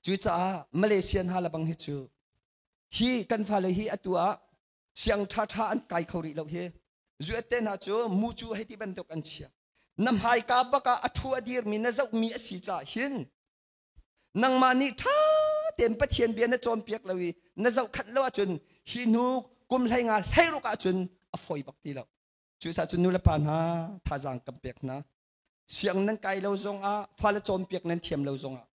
[SPEAKER 2] Cucaah Malaysia hna lebang hi cu hi kan fale hi atu ah siang ṭhaṭha an kai kho rih lo hi. Zuet te hna cu mu cu hei ti bantuk an chia. Na hmaika bak ah a ṭhu a dirmi na zohmi a si caah hin nangmah nih ṭha tein Pathian bia na cawnpiak lo i na zohkhanh lo ahcun hi hnu kum 15 16 ahcun a fawi bak ti lo. Cucaah cun nulepa hna thazaang kan pek hna. Siang nan kai lo zongah fale cawnpiak nan thiam lo zongah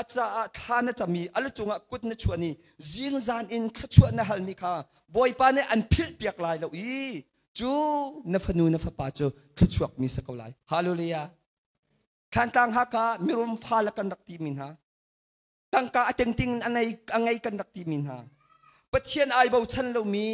[SPEAKER 2] a caah thla na cam i a lu cungah kut na chuan i zingzan in thluachuah na halmi kha Bawipa nih an philhpiak lai lo i cu na fanu na fapa cu thluachuakmi si ko lai. Hallelujah. Thlantlang Haka mirum fale kan rak timi hna. Tangka a tengting a ngei kan rak timi hna. Pathian ai bochan lomi.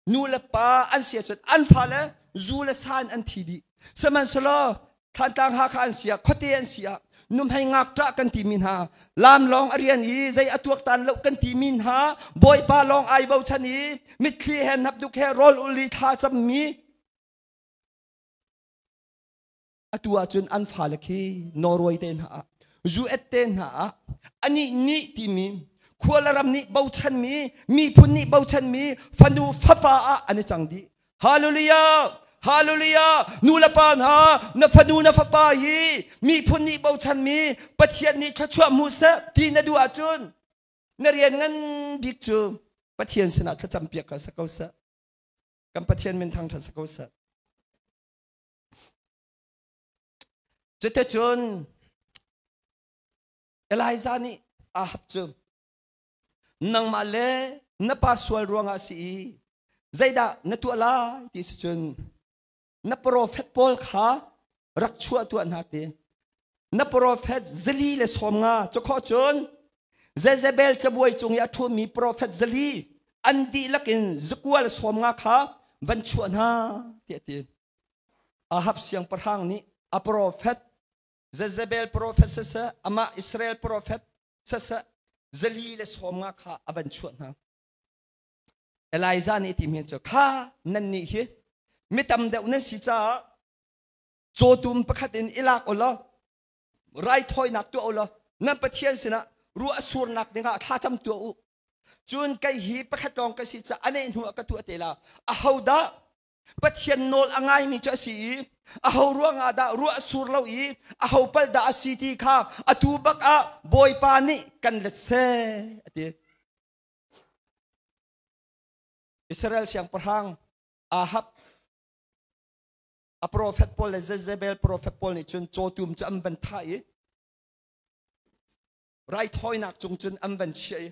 [SPEAKER 2] Nu le pa an si ahcun an fale zu le sa in an thi dih. Sihmanhsehlaw Thlantlang Hakha an si ah, khuate an si ah, nuhmei ngakṭah kan timi hna, lam lawng a rian i zei a tuaktan lo kan timi hna, Bawipa lawng ai bochan i mitthli he hnapduk he rawl ul i thla cammi, atu ahcun an fale khi Norway te hna ah, US te hna ah anih nih timi khua le ram nih bochanmi, miphun nih bochanmi fanu fapa ah an i cang dih. Hallelujah! Hallelujah! Nu le pa hna, na fanu na fapa hi miphun nih bochanmi Pathian nih thluachuah hmu seh ti na duh ahcun na rian ngan bik cu Pathian sinah thlacam piak ka sa ko seh. Kan Pathian min thangṭhat sa ko seh. Cuticun Elijah nih Ahab cu nangmah le na pa sual ruangah si i zeidah na tuah lai ti si cun na profet pawl kha rak chuah tuah hna ti na profet zali le 50 cu cun Jezebel cabuai cung i a ṭhumi profet zali an dihlak in zakua le 50 kha van chuah hna tiah a ti. Ahab siangpahrang nih a profet Jezebel profet siseh amah Israel profet siseh zali le 50 kha a van chuah hna. Elijah nih timi cu kha nannih hi mi tam deuh nan si caah cawtum pakhat in i lak u law raithawinak tuah u law nan Pathian sinah ruah a surnak dingah thlacam tuah u. Cun kei hi pakhat lawng ka si caah a neh hnu ah ka tuah te la. Ahodah Pathian nawl a ngaimi cu a si i aho ruangah dah ruah a sur lo i aho palh dah a si ti kha atu bak ah Bawipa nih kan let seh a ti. Israel siangpahrang Ahab a profet pawl le Jezebel profet pawl nih cun cawtum cu an van thah i raithawinak cung cun an van chiah i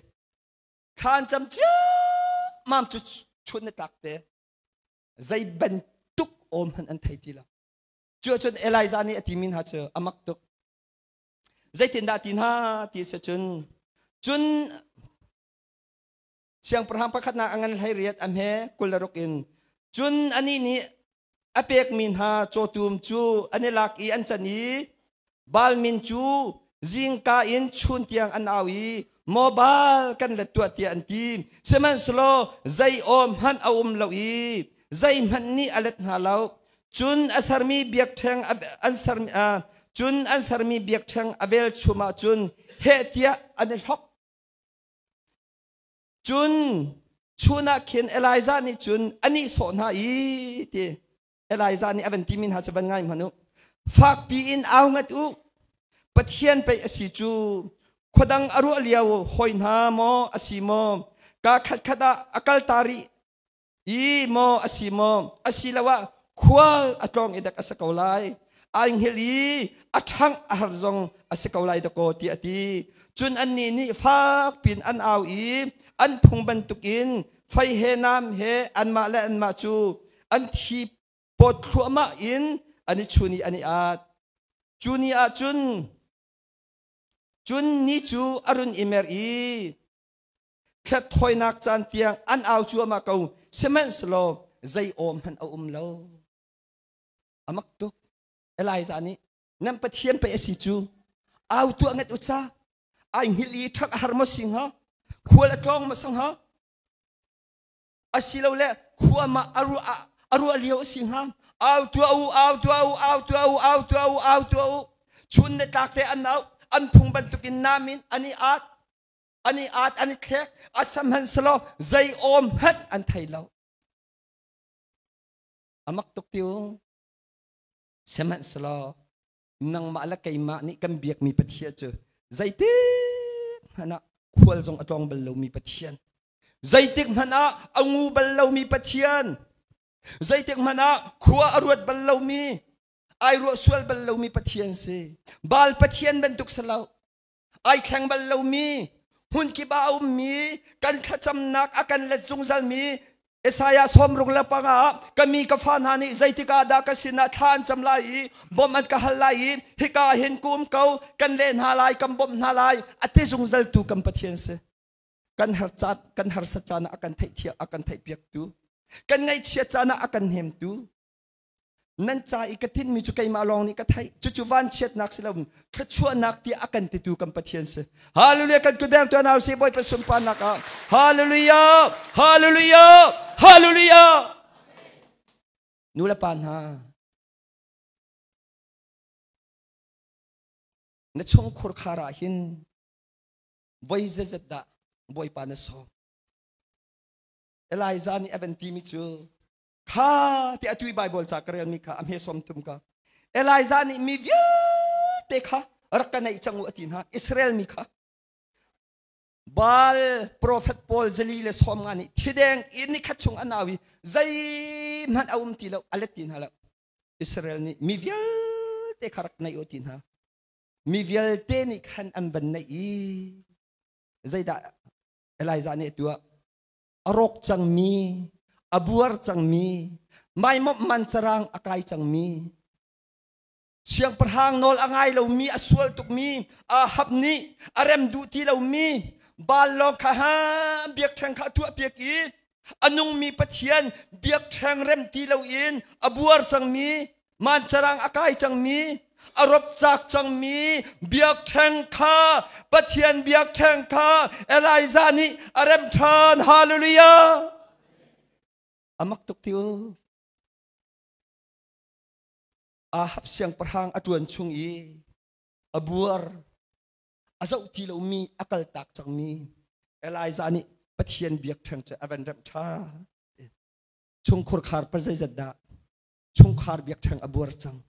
[SPEAKER 2] thla an cam ciammam cu chun na tlak te zei bantuk awm hmanh an thei ti lo. Cu ahcun Elijah nih a timi hna cu a mak tuk. Zeitindah ti hna ti si cun cun siangpahrang pakhatnak a ngan 18 a hme 26 in cun anih nih a pekmi hna cawtum cu an i lak i an can i Baal min cu zingka in chun tiang an au i maw Baal kan let tuah tiah an ti. Sihmanhsehlaw zei aw hmanh a um lo i zeihmanh nih a let hna lo. Cun a sermi biakṭheng an sermi cun an sermi biakṭheng a velchum ah cun heh tiah an i hlok. Cun chun ah khin Elijah nih cun a nihsawh hna i ti Elijah nih a van timi hna cu van ngai hmanh u. Fakpi in au ngat u. Pathian pei a si cu. Khuadang a ruah lio hawi hna maw a si maw? Ka khatkhat ah a kal ta rih i maw a si maw? Asiloah khual a tlawng i dek a si ko lai. Ai hngilh i a ṭhangh a har zong a si ko lai dakaw tiah a ti. Cun annih nih fak piin an au i an phung bantukin fei he nam he anmah le anmah cu an thi pawt thluahmah in an i chun i an i at. Cu ni ah cun cun ni cu a run i mer i thlet thawinak caan tiang an au cuahmah ko sihmanhsehlaw zei awm hmanh a um lo. A mak tuk. Elijah nih nan Pathian pei a si cu au tuah ngat u ca ai hngilh i ṭhak a har maw si hnga khual a tlawng maw sang hnga asilole khua ma a ruah lio a si hnga au tuah u au tuah u au tuah u au tuah u au tuah u chun le tlak te an au an phung bantukin namin an i at an i at an i thlek a sahmanhselaw zei awm hmanh an thei lo a mak tuk tiu sihmanhsehlaw nangmah le keimah nih kan biakmi Pathian cu zeitik hmanh ah khual zong a tlawng bal lomi Pathian zeitik hmanh ah a ngu bal lomi Pathian zeitik hmanh ah khua a ruat bal lomi ai ruah sual bal lomi Pathian si Baal Pathian bantuk si lo ai thleng bal lomi hmunkip ah a ummi kan thlacamnak a kan let zungzalmi Isaiah 65 ah ka mi ka fa hna nih zeitik ah dah ka sinah thla an cam lai i bawmh an ka hal lai i hika hin ka um ko kan leh hna lai kan bawmh hna lai a ti zungzal tu kan Pathian si kan har caan kan harsat caan ah a kan theihthiam a kan theihpiaktu. Kan ngaihchiat caan ah a kan hnemtu. Nan ca i ka tinhmi cu keimah lawng nih ka theih. Cucu vanchiatnak si lo thluachuahnak tiah a kan titu kan Pathian si. Hallelujah kan kut beng tuan hau si Bawipa sunparnak ah. Hallelujah! Hallelujah! Hallelujah! Nu le pa hna, na chungkhur khar ah hin voi zeizat dah Bawipa na sawm? Elijah nih a van timi cu kha ti atu i Bible ca ka relmi kha a hme som thum ka Elijah nih mi vialte kha rak ka neih cang u a ti hna Israel mi kha Baal profet pawl zali le som nga nih thideng in ni khat chung an au i zeihmanh a um ti lo a let ti hna lo Israel nih mi vialte kha rak neih u ti hna mi vialte nih khan an van neih i zeidah Elijah nih a tuah a rawk cangmi, a buar cangmi, maimawmh mancarang a kai cangmi, siangpahrang nawl a ngai lomi, a sual tukmi, Ahab nih a rem duh ti lomi, Baal lawng kha ha biakṭheng kha a tuahpiak i a nungmi Pathian biakṭheng rem ti loin a buar cangmi, mancarang a kai cangmi a ropcak cangmi biakṭheng kha Pathian biakṭheng kha Elijah nih a rem ṭhan. Hallelujah! Amak tuk ti u. Ahab siangpahrang a ṭuan chung i a buar a zoh ti lomi a kaltak cangmi Elijah nih Pathian biakṭheng cu a van remh ṭhan. Chungkhur khar pa zeizat dah Chungkhar biakṭheng a buar cang.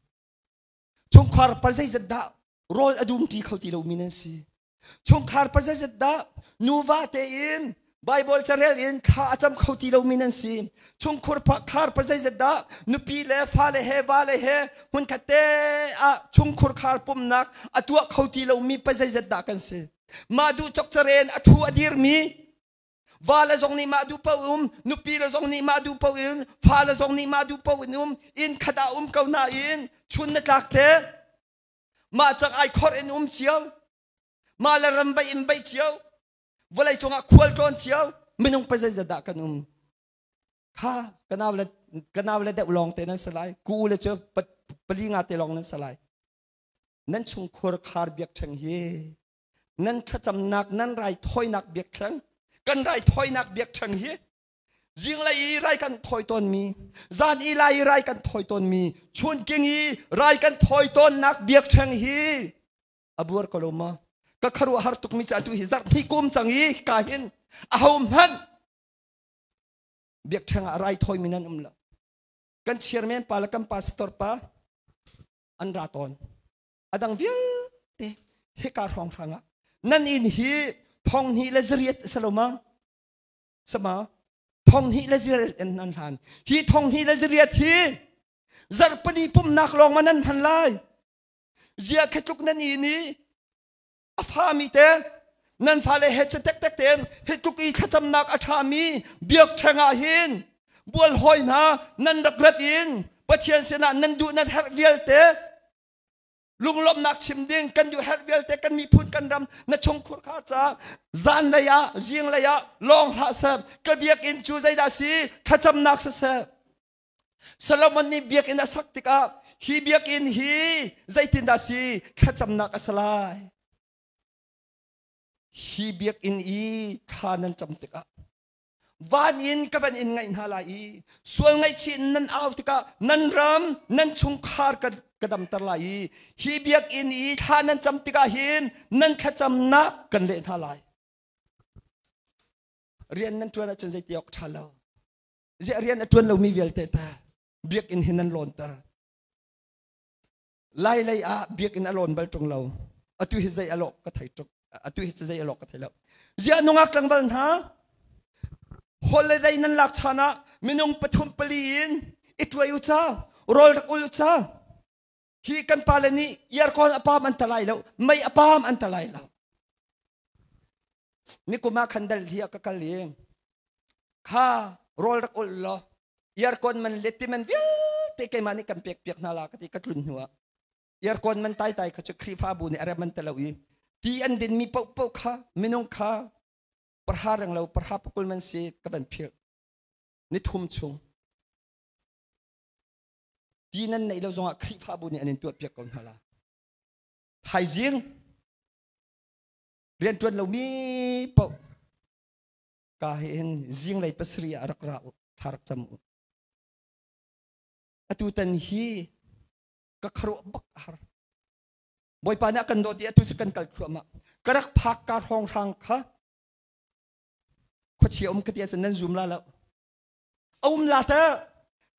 [SPEAKER 2] Chungkhar pa zeizat dah rawl a dum ṭi kho ti lomi nan si. Chungkhar pa zeizat dah nuva tein Bible carel in thla a cam kho ti lomi nan si. Chungkhur khar pa zeizat dah nupi le fale he vale he hmunkhat te ah chungkhur khar pumnak a tuah kho ti lomi pa zeizat dah kan si. Mah duh cokcaren a ṭhu a dirmi Va le zong nih mah duh paoh um, nupi le zong nih mah duh paoh in, fa le zong nih mah duh paoh in um, inn khat ah um ko nain chun na tlak te mah cang ai khor in um cio, mah le ram vai in vai cio, vawlei cungah khual tlawn cio, minung pa zeizat dah kan um. Kha kanau le kanau le deuh lawng te nan si lai, ku le cu pali nga te lawng nan si lai. Nan chungkhur khar biakṭheng hi Nan thlacamnak nan raithawinak biakṭheng kan raithawinak biakṭheng hi zinglei i rai kan thawi tawnmi zan i lai i rai kan thawi tawnmi chunking i rai kan thawi tawnnak biakṭheng hi a buar ko lo ma ka kharuah har tukmi cu atu hi zarhpi kum cang i ka hin aho hmanh biakṭheng ah rai thawimi nan um lo kan chairman pa le kan pastor pa an ra tawn a dang vialte hika hrawnghrang ah nan inn hi thong hnih le zariat saloma sama thong hnih le zariat in nan hlan hi thong hnih le zariat hi zarhpani pumnak lawng ma nan hman lai zia khetluk nan i ni a fa mi te nan fale he che tek tek ten hi tluk i thlacamnak a ṭha mi biakṭheng ah hin bual hoi hna nan rak rat in Pathian sinah nan duh nan herh vialte lunglawmhnak chim ding kan duh herh vialte kan miphun kan ram na chungkhur kha ca zan lei ah zing lei ah lawng hlah seh ka biakinn cu zeidah si thlacamnak siseh Solomon nih biakinn a sak tikah hi biakinn hi zeitindah si thlacamnak a si lai hi biakinn i thla nan cam tikah van in ka van in ngaih hna lai i sual ngaihchih in nan au tikah nan ram nan chungkhar ka ka damter lai i hi biakinn i thla nan cam tikah hin nan thlacamnak kan leh hna lai rian nan ṭuan ahcun zeiti awk ṭha lo ziah rian a ṭuan lomi vialte ta biakinn hi nan lawnter lai lei ah biakinn a lawn bal ṭung lo atu hi zei a lawh ka thei tuk atu hi zei a lawh ka thei lo ziah nungak tlangval hna holiday nan lak chan ah minung pathum pali in i tuai u ca rawl rak ul u ca hi kan pale nih aircon a pam an ta lai lo mei a pam an ta lai lo nikum ah khan dal hi a ka kal i kha rawl rak ul law aircon man le ti man vialte keimah nih kan pek piak hna la ka ti ka tlun hnu ah aircon man tai tai kha cu Khrihfabu nih a rem an ti lo i ti an din mi paoh paoh kha minung kha parha reng lo parha pakul man si ka van philh. Ni thum chung ti nan neih lo zongah Khrihfabu nih an in tuahpiak ko hna la. Thaizing rianṭuan lomi paoh ka he hin zinglei pasarih ah rak ra u, thla rak cam u. Atu tan hi ka kharuah bak a har. Bawipa nih a kan dawt i atu cu kan kal thluahmah. Ka rak phak ka hrawnghrang kha khuachia um ka ti ahcun nan zum la lo. A um la ta.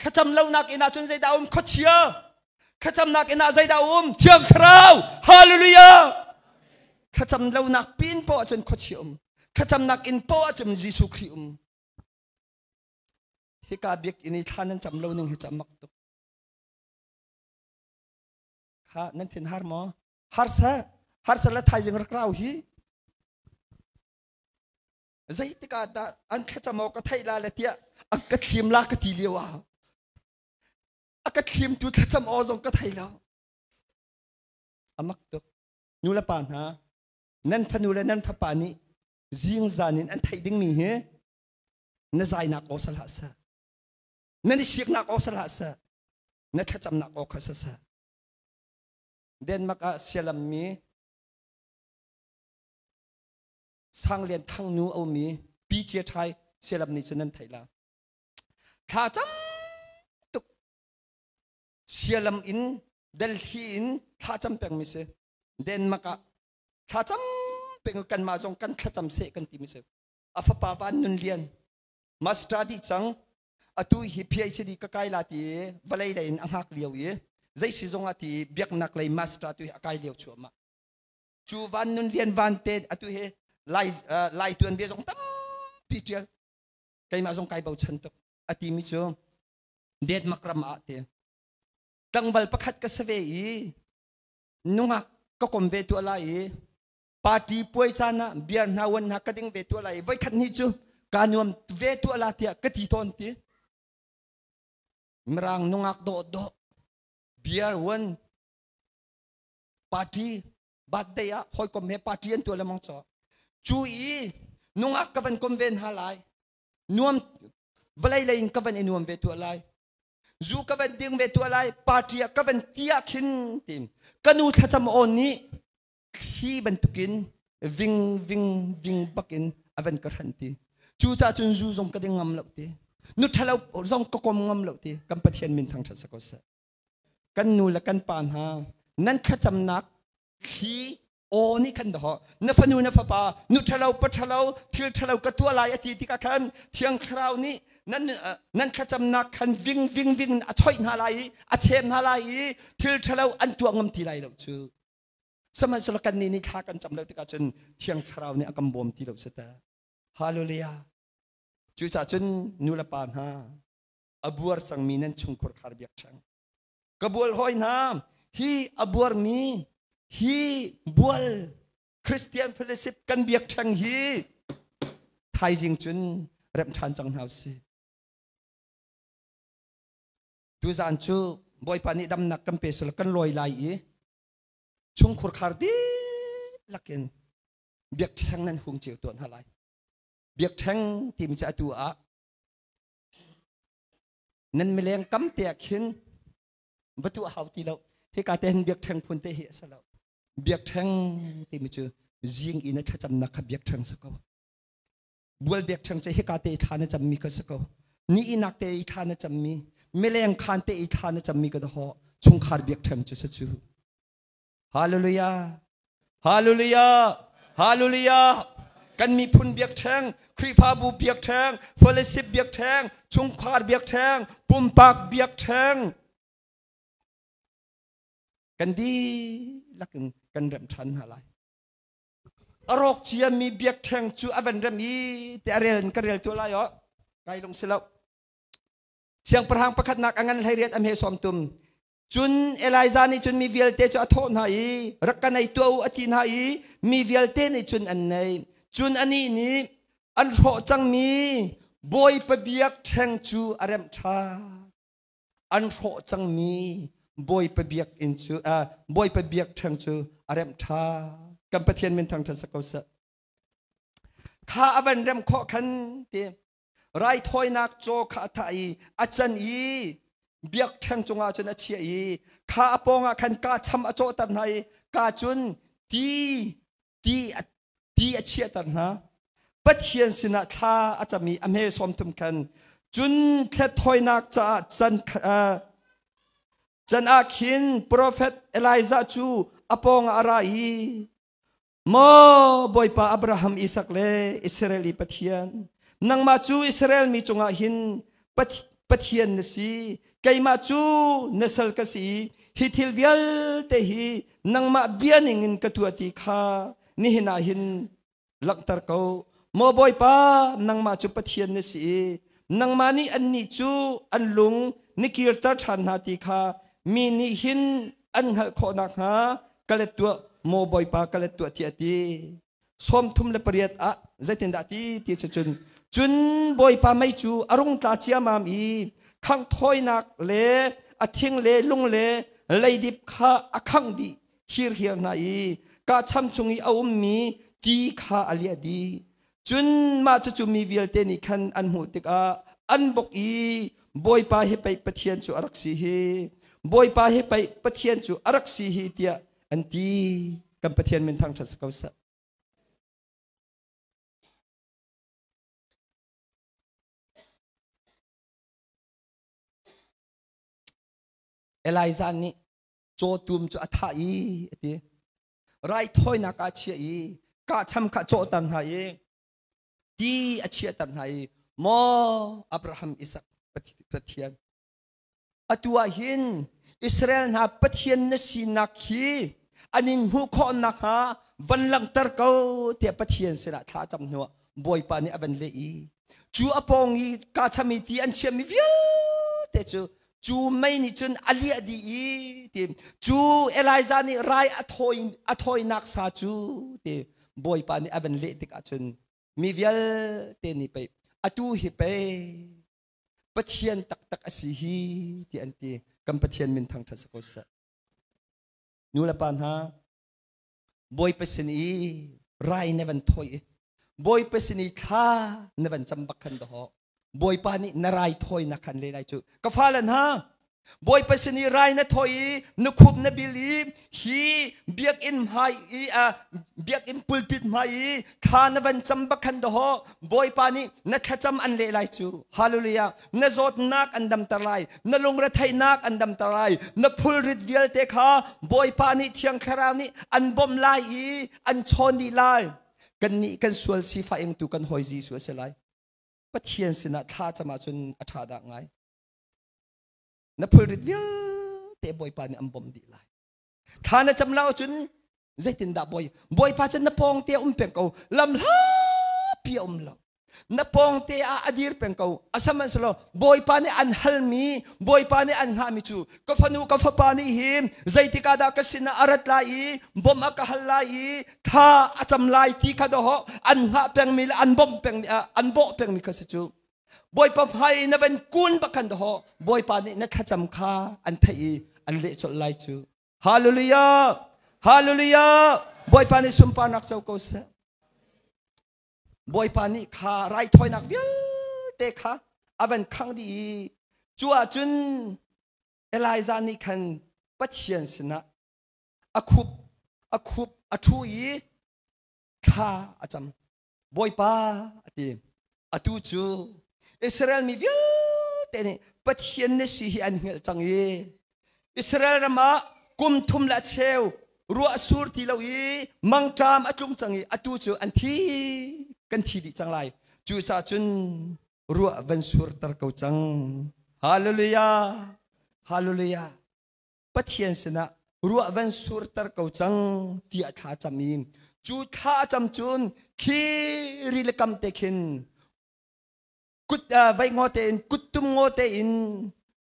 [SPEAKER 2] Thlacam lonak inn ahcun zeidah um khuachia? Thlacamnak inn ah zeidah um? Thiang Thlarau! Hallelujah! Thlacam lonak pin poah ahcun khuachia um. Thlacamnak inn poah ahcun Jesuh Khrih um. Hika biakinn i thla nan cam lo ning hi cu a mak tuk. Kha nan thin har maw? Harsa, harsa le thaizing rak rau hi. Zeitik ah dah an thlacam awk ka theih la le tiah a ka thlim la ka ti lio ah a ka thlimtu thlacam aw zong ka thei lo. A mak tuk. Nu le pa hna, nan fanu le nan fapa nih zingzan in an theih dingmi hi na zainak aw sal hlah seh. Nan i siaknak aw sal hlah seh. Na thlacamnak aw kha sa seh. Denmark ah sialammi Sanglian Thangnu a ummi Pi Cia Ṭhai sialam nih cun nan theih la. Thla cam tuk sialam in Delhi in thla cam pengmi si. Denmark ah thla cam peng kanmah zong kan thlacam seh kan timi si. A fapa Van Nun Lian master dih cang atu hi PhD ka kai la ti vawlei lei in a hngak lio i zei si zong ah ti biaknak lei master tu hi a kai lio chuahmah. Cu Van Nun Lian Van te atu hi lai lai tuanbia zong tampi tial keimah zong kai bochan tuk a timi cu Denmark ram ah te tlangval pakhat ka si ve i nungak ka kom ve tuah lai i party puai caan ah beer hna wan hna ka ding ve tuah lai i voikhat ni cu ka nuam ve tuah la tiah ka ti tawn ti mirang nungak dawh dawh beer wan party birthday ah hawikom he party an tuah lemang cho cu i nungak ka van kom ve hna lai nuam vawlei lei in ka van i nuam ve tuah lai zu ka van ding ve tuah lai party ah ka van tia khin tim ka nu thlacam aw nih thli bantukin ving ving ving bakin a van ka hran ti cu ca cun zu zong ka ding ngam lo ti nu thalo zong ka kom ngam lo ti kan Pathian min thangthat sa ko seh kan nu le kan pa hna nan thlacamnak thli aw nih khan daw na fanu na fapa nu ṭhalo pa ṭhalo thil ṭhalo ka tuah lai a ti tikah khan Thiang Thlarau nih nan nan thlacamnak khan ving ving ving a choih hna lai i a chem hna lai i thil ṭhalo an tuah ngam ti lai lo cu sihmanhsehlaw kannih nih thla kan cam lo tikah cun Thiang Thlarau nih a kan bawm ti lo si ta. Hallelujah. Cucaah cun nu le pa hna a buar cangmi nan chungkhur khar biakṭheng ka bual hawi hna hi a buarmi hi bual Christian Fellowship kan biakṭheng hi thaizing cun remh ṭhan cang hna usih. Tuzaan cu Bawipa nih damnak kan pe sel kan lawi lai i chungkhur khar dihlak in biakṭheng nan hung cio tuah hna lai. Biakṭheng timi cu atu ah Nan mileng kam te ah khin va tuah hau ti lo. Hika te hin biakṭheng phun te hi a si lo. Biakṭheng timi cu zing i na thlacamnak kha biakṭheng si ko. Bual biakṭheng cu hika te i thla na cammi kha si ko. Ni inak te i thla na cammi, mileng khaan te i thla na cammi ka daw chungkhar biakṭheng cu si cu. Hallelujah. Hallelujah. Hallelujah. Kan miphun biakṭheng, Khrihfabu biakṭheng, fellowship biakṭheng, chungkhar biakṭheng, pumpak biakṭheng. Kan dihlak in kan remh ṭhan hna lai. A rawk ciami biakṭheng cu a van rem i te a rel in ka rel tuah lai oh. Kai lung si lo. Siangpahrang pakhatnak a ngan 18 a hme sawm tum. Cun Elijah nih cun mi vialte cu a thawh hna i rak ka nei tuah u a ti hna i mi vialte nih cun an nei. Cun anih nih an hrawh cangmi Bawipa biakṭheng cu a remh ṭhan. An hrawh cangmi Bawipa biakinn cu Bawipa biakṭheng cu a remh ṭhan. Kan Pathian min thangṭhat sa ko seh. Kha a van remh khawh khan ti. Raithawinak caw kha a thah i a can i biakṭheng cungah cun a chiah i kha a pawngah khan kaa cham a cawhter hna i kaa cun ti ti ti a chiahter hna. Pathian sinah thla a cam i a hme 30 khan cun thlet thawinak caah can can ah khin profet Elijah cu a pawngah a ra i Maw Bawipa Abraham, Isak le Israel i Pathian, nangmah cu Israel mi cungah hin Pathian na si, keimah cu na sal ka si i hi thil vialte hi nangmah bia ningin ka tuah ti kha nihin ah hin langhter ko. Maw Bawipa, nangmah cu Pathian na si i nangmah nih annih cu an lung ni kirter ṭhan hna ti kha mi nih hin an hngalh khawh nakhnga ka let tuah maw Bawipa ka let tuah tiah a ti. 38 ah zeitindah ti ti cu cun cun Bawipa mei cu a rung tla ciamam i khangh thawinak le a thing le lung le leidip kha a khangh dih hirhiar hna i kahcham chung i a ummi ti kha a liah dih. Cun mah cucu mi vialte nih khan an hmuh tikah an bawk i Bawipa hi pei Pathian cu a rak si hi, Bawipa hi pei Pathian cu a rak si hi tiah an ti. Kan Pathian min thangṭhat si ko seh. Elijah nih cawtum cu a thah i a ti. Raithawinak ah chiah i kahcham kha cawhter hna i ti a chiahter hna i maw Abraham Isak Pathian atu ah hin Israel hna Pathian na sinak hi an in hmuh khawh nakhnga van langhter ko tiah Pathian sinah thla cam hnuah Bawipa nih a van leh i cu a pawng i kahcham i ti an chiahmi vialte cu cu mei nih cun a liah dih i ti cu Elijah nih rai a thawi a thawinak sa cu ti Bawipa nih a van leh tikah cun mi vialte nih pei atu hi pei Pathian taktak a si hi ti an ti. Kan Pathian min thangṭhat si ko seh. Nu le pa hna, Bawipa sin i rai na van thawi i Bawipa sin i thla na van cam bak khan dawh Bawipa nih na rai thawinak khan le lai cu. Ka fale hna, Bawipa sin i rai na thawi i na khup na bil i hi biakinn hmai i biakinn pulpit hmai i thla na van cam bak khan dawh Bawipa nih na thlacam an leh lai cu. Hallelujah. Na zawtnak an damter lai, na lungretheihnak an damter lai, na phulrit vialte kha Bawipa nih Thiang Thlarau nih an bawmh lai i an chawn dih lai. Kannih kan sual sifah ingtu kan hawi Jesuh a si lai. Pathian sinah thla cam ahcun a ṭha dah ngai. Na phulrit vialte Bawipa nih an bawmh dih lai. Thla na cam lo ahcun zeitindah Bawi Bawipa cu na pawng te um peng ko lam hlapi a um lo. Na pawng te ah a dir peng ko. Asihmanhsehlaw Bawipa nih an halmi Bawipa nih an hngahmi cu ka fanu ka fapa nih hin zeitik ah dah ka sinah a rat lai i bawmh a ka hal lai i thla a cam lai ti kha dawh an hngah pengmi le an bawmh pengmi an bawh pengmi kha si cu. Bawipa hmai na van kun bak khan dawh Bawipa nih na thlacam kha an theih i an leh colh lai cu. Hallelujah! Hallelujah! Bawipa nih sunparnak co ko seh. Bawipa nih kha raithawinak vialte kha a van khangh dih i cu ahcun Elijah nih khan Pathian sinah a khup a khup a ṭhu i thla a cam. Bawipa a ti. Atu cu Israel mi vialte nih Pathian na si hi an hngalh cang i Israel ram ah kum thum le a cheu ruah sur ti lo i mangṭam a tlung cang i atu cu an thi kan thi dih cang lai. Cucaah cun ruah van surter ko cang. Hallelujah! Hallelujah! Pathian sinah ruah van surter ko cang tiah thla cam i cu thla a cam cun khi rili kam te khin kut vei ngaw tein kuttum ngaw tein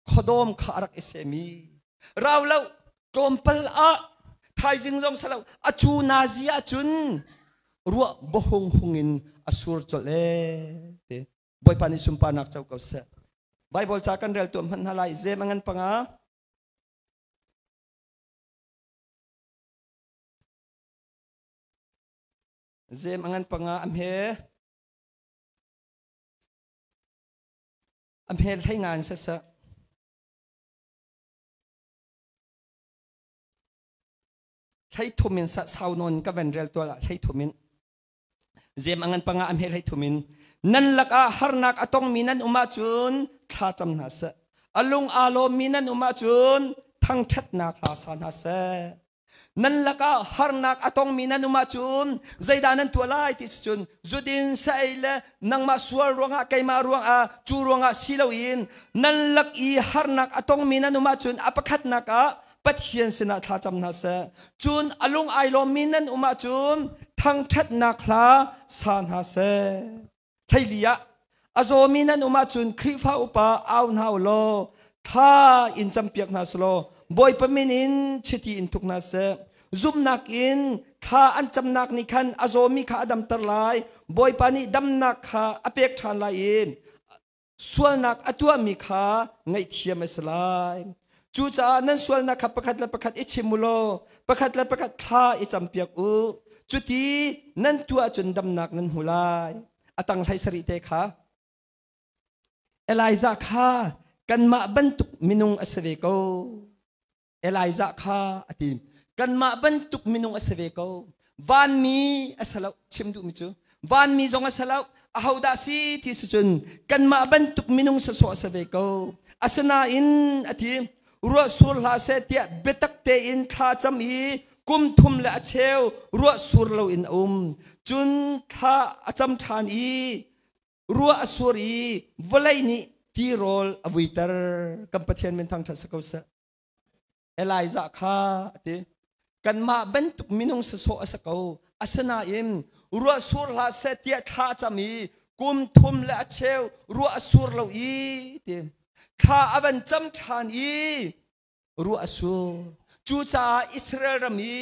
[SPEAKER 2] khuadawm kha a rak i semi rau lo tlawmpal ah thaizing zong salo a cu nazi ah cun ruah bohung hung in a sur colh ee te Bawipa nih sunparnak co ko seh. Bible ca kan rel tuah hmanh hna lai. Zem a ngan panga. Zem a ngan panga am he. A hmel hlei ngan sasah. Hlei thum in sau nawn ka van rel tual ah hlei thum in zem angan panga a hmel hlei thum in nan lakah harnak a tongmi nan um ahcun thla cam hna seh. A lung aa lawmmi nan um ahcun thangṭhatnak hla sa hna seh. Nan lakah harnak a tongmi nan um ahcun zeidah nan tuah lai ti cun zudin saei le nangmah sual ruangah keimah ruangah cu ruangah si loin nan lak i harnak a tongmi nan um ahcun a pakhatnak ah Pathian sinah thla cam hna seh. Cun a lung ai lawmmi nan um ahcun thangṭhatnak hla sa hna seh. Thaili ah a zawmi nan um ahcun Khrihfa upa au hna u law thla in campiak hna selaw Bawipa min in chiti in thuk hna seh. Zumhnak in thla an camnak nih khan a zawmi kha a damter lai. Bawipa nih damnak kha a pek ṭhan lai i sualnak a tuahmi kha ngaihthiam a si lai. Cucaah nan sualnak kha pakhat le pakhat i chim u law pakhat le pakhat thla i campiak u. Cuti nan tuah cun damnak nan hmu lai. A tang hlei sarih te kha. Elijah kha kanmah bantuk minung a si ve ko. Elijah kha a ti. Kanmah bantuk minung a si ve ko. Vanmi a si lo chim duhmi cu. Vanmi zong a si lo. Ahodah si ti si cun kanmah bantuk minung sawsawh a si ve ko. Asinain a ti ruah sur hlah seh tiah biatak tein thla cam i kum thum le a cheu ruah sur loin a um. Cun thla a cam ṭhan i ruah a sur i vawlei nih tirawl a vuiter. Kan Pathian min thangṭhat si ko seh. Elijah kha a ti. Kanmah bantuk minung sasawh a si ko. Asinain ruah sur hlah seh tiah thla a cam i kum thum le a cheu ruah a sur lo i ti. Thla a van cam ṭhan i ruah a sur. Cucaah Israel ram i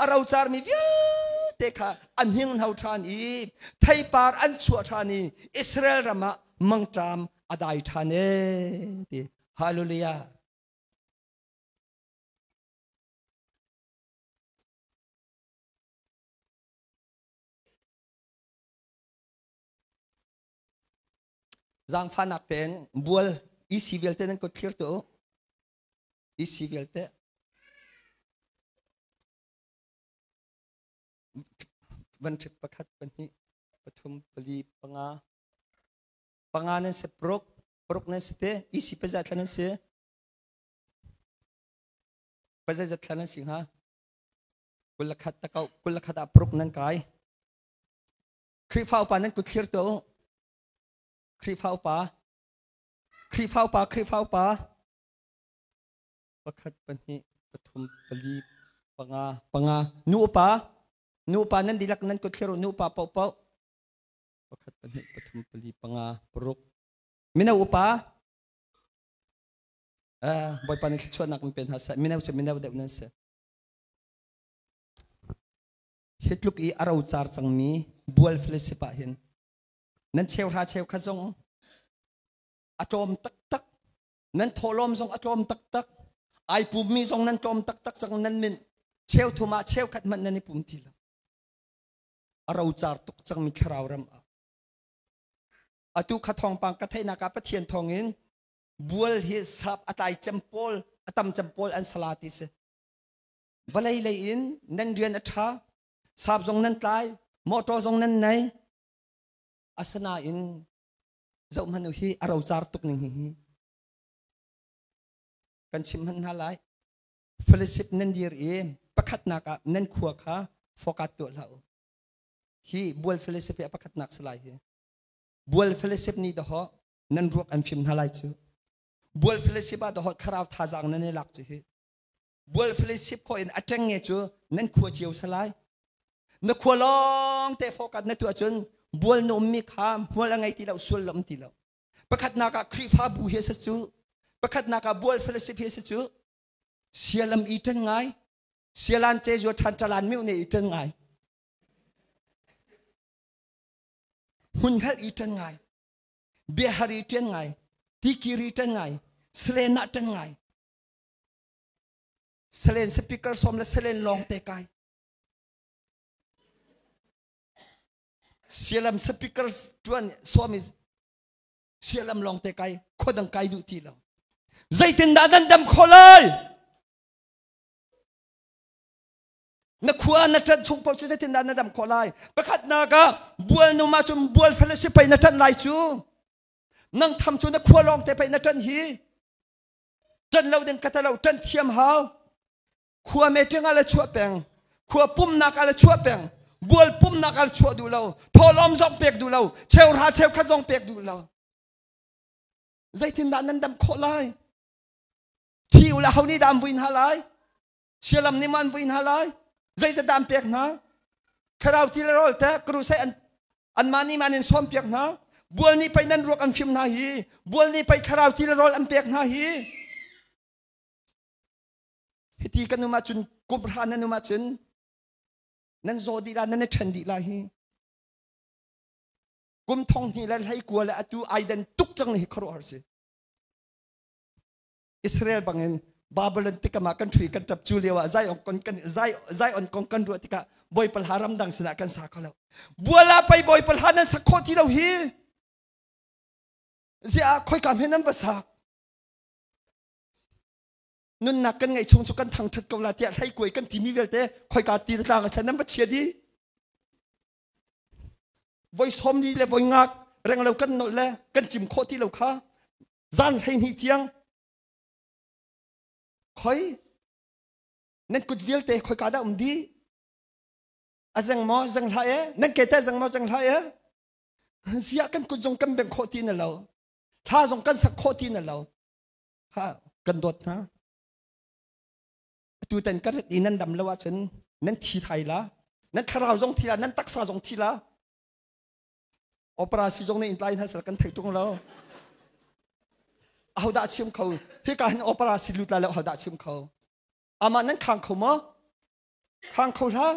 [SPEAKER 2] a rocarmi vialte kha an hninghno ṭhan i theipar an chuah ṭhan i Israel ram ah mangṭam a dai ṭhan ee ti. Hallelujah. Zaangfahnak tein bual EC vialte nan kut thlir tu EC vialte van ṭhit pakhat pahnih pathum pali panga panga nan si paruk paruk nan si te EC pazat thla nan si Pazeizat thla nan si hnga? 21 takau 21 ah paruk nan kai. Khrihfa upa nan kut thlir tuah u. Khrihfa upa Khrihfa upa Khrihfa upa pakhat pahnih pathum pali panga panga nu upa nu upa nan dihlak nan kut thlir u nu upa paohpaoh pakhat pahnih pathum pali panga paruk mino upa Bawipa nih thluachuahnak in pe hna seh. Mino cu mino deuh nan si. Hi tluk i a rocar cangmi bual fellowship ah hin nan cheuhra cheukhat zong a tlawm taktak nan thawhlawm zong a tlawm taktak ai pummi zong nan tlawm taktak cang nan min cheu thum ah cheukhat hmanh nan i pum ti lo a rocar tuk cangmi thlarau ram ah atu kha thawngpang ka theihnak ah Pathian thawngin bual hi sap a tlai cem pawl a tam cem pawl an sala ti si vawlei lei in nan rian a ṭha sap zong nan tlai motor zong nan nei asinain zoh hmanh u hi a rocar tuk ning hi hi kan chim hmanh hna lai fellowship nan dir i pakhatnak ah nan khua kha fokat tuah hlah u hi bual fellowship hi a pakhatnak si lai hi bual fellowship nih dahawh nan ruak an fim hna lai cu bual fellowship ah dahawh thlarau thazaang nan i lak cu hi bual fellowship kho in a ṭeng nge cu nan khua cio salai na khua lawng te fokat na tuah cun bual na ummi kha hmual a ngei ti lo sual lo um ti lo pakhatnak ah Khrihfabu hi a si cu pakhatnak ah bual fellowship hi a si cu sialam i ṭen ngai sialan ce zua ṭhan ṭalan miu ne i ṭen ngai hmun hngalh i ṭen ngai biahari ṭian ngai tikiri ṭan ngai salen ah ṭan ngai salen speaker som le salen lawng te kai sialam speaker ṭuan som i Sialam lawng te kai khuadang kai duh ti lo. Zeitindah nan dam khawh lai? Na khua na ṭanh chung paoh cu zeitindah na dam khawh lai? Pakhatnak ah bual nu ma cun bual fellowship pei na ṭanh lai cu. Nang tham cu na khua lawng te pei na ṭanh hi. Ṭanh lo ding ka ta lo ṭanh thiam hau. Khua meeting ah le chuah peng. Khua pumnak ah le chuah peng. Bual pumnak ah le chuah duh lo. Thawhlawm zong pek duh lo. Cheuhra cheukhat zong pek duh lo. Zeitindah nan dam khawh lai? Thi u la ho nih dah an vui hna lai? Sialam nih maw an vui hna lai? Zeizat dah an pek hna? Thlarau ti le rawl teh crusade an anmah nih man in sawm piak hna. Bual nih pei nan ruak an fim hna hi. Bual nih pei thlarau ti le rawl an pek hna hi. Hiti kan um ahcun kum hra nan um ahcun nan zaw dih la nan i ṭhen dih lai hi. Kum thong hnih le hlei kua le atu ai den tuk cang ni hi khuaruahhar si. Israel bangin Babylon tikam ah kan ṭhui kan ṭap cu lio ah Zion kon kan Zion kong kan ruah tikah Bawipa hla ramdang sinah kan sa kho lo. Buala pei Bawipa hla nan sak khawh ti lo hi. Ziah khoika hme nan va sak. Nunnak kan ngeih chung cu kan thangṭhat ko la tiah hlei kuai kan timi vialte khoika ti tlang a thlen nan va chia di. Voi sawm li le voi ngak reng lo kan nolh le kan cim khawh ti lo kha zan 12 tiang khoi nan kut vialte khoi ka dah um di a zeng maw zeng hlah e nan ke te zeng maw zeng hlah e zia kan kut zong kan beng khawh ti na lo thla zong kan sak khawh ti na lo ha kan dawt hna atu tan kan rat i nan dam lo ahcun nan thi thai la nan thlarau zong thi la nan taksa zong thi la Operasi zong nih in tlai hna sal kan thei ṭung lo. Ahodah chim kho? Hika hin operasi lut lai lo ahodah chim kho? Amah nan khang kho maw? Khang kho hlah.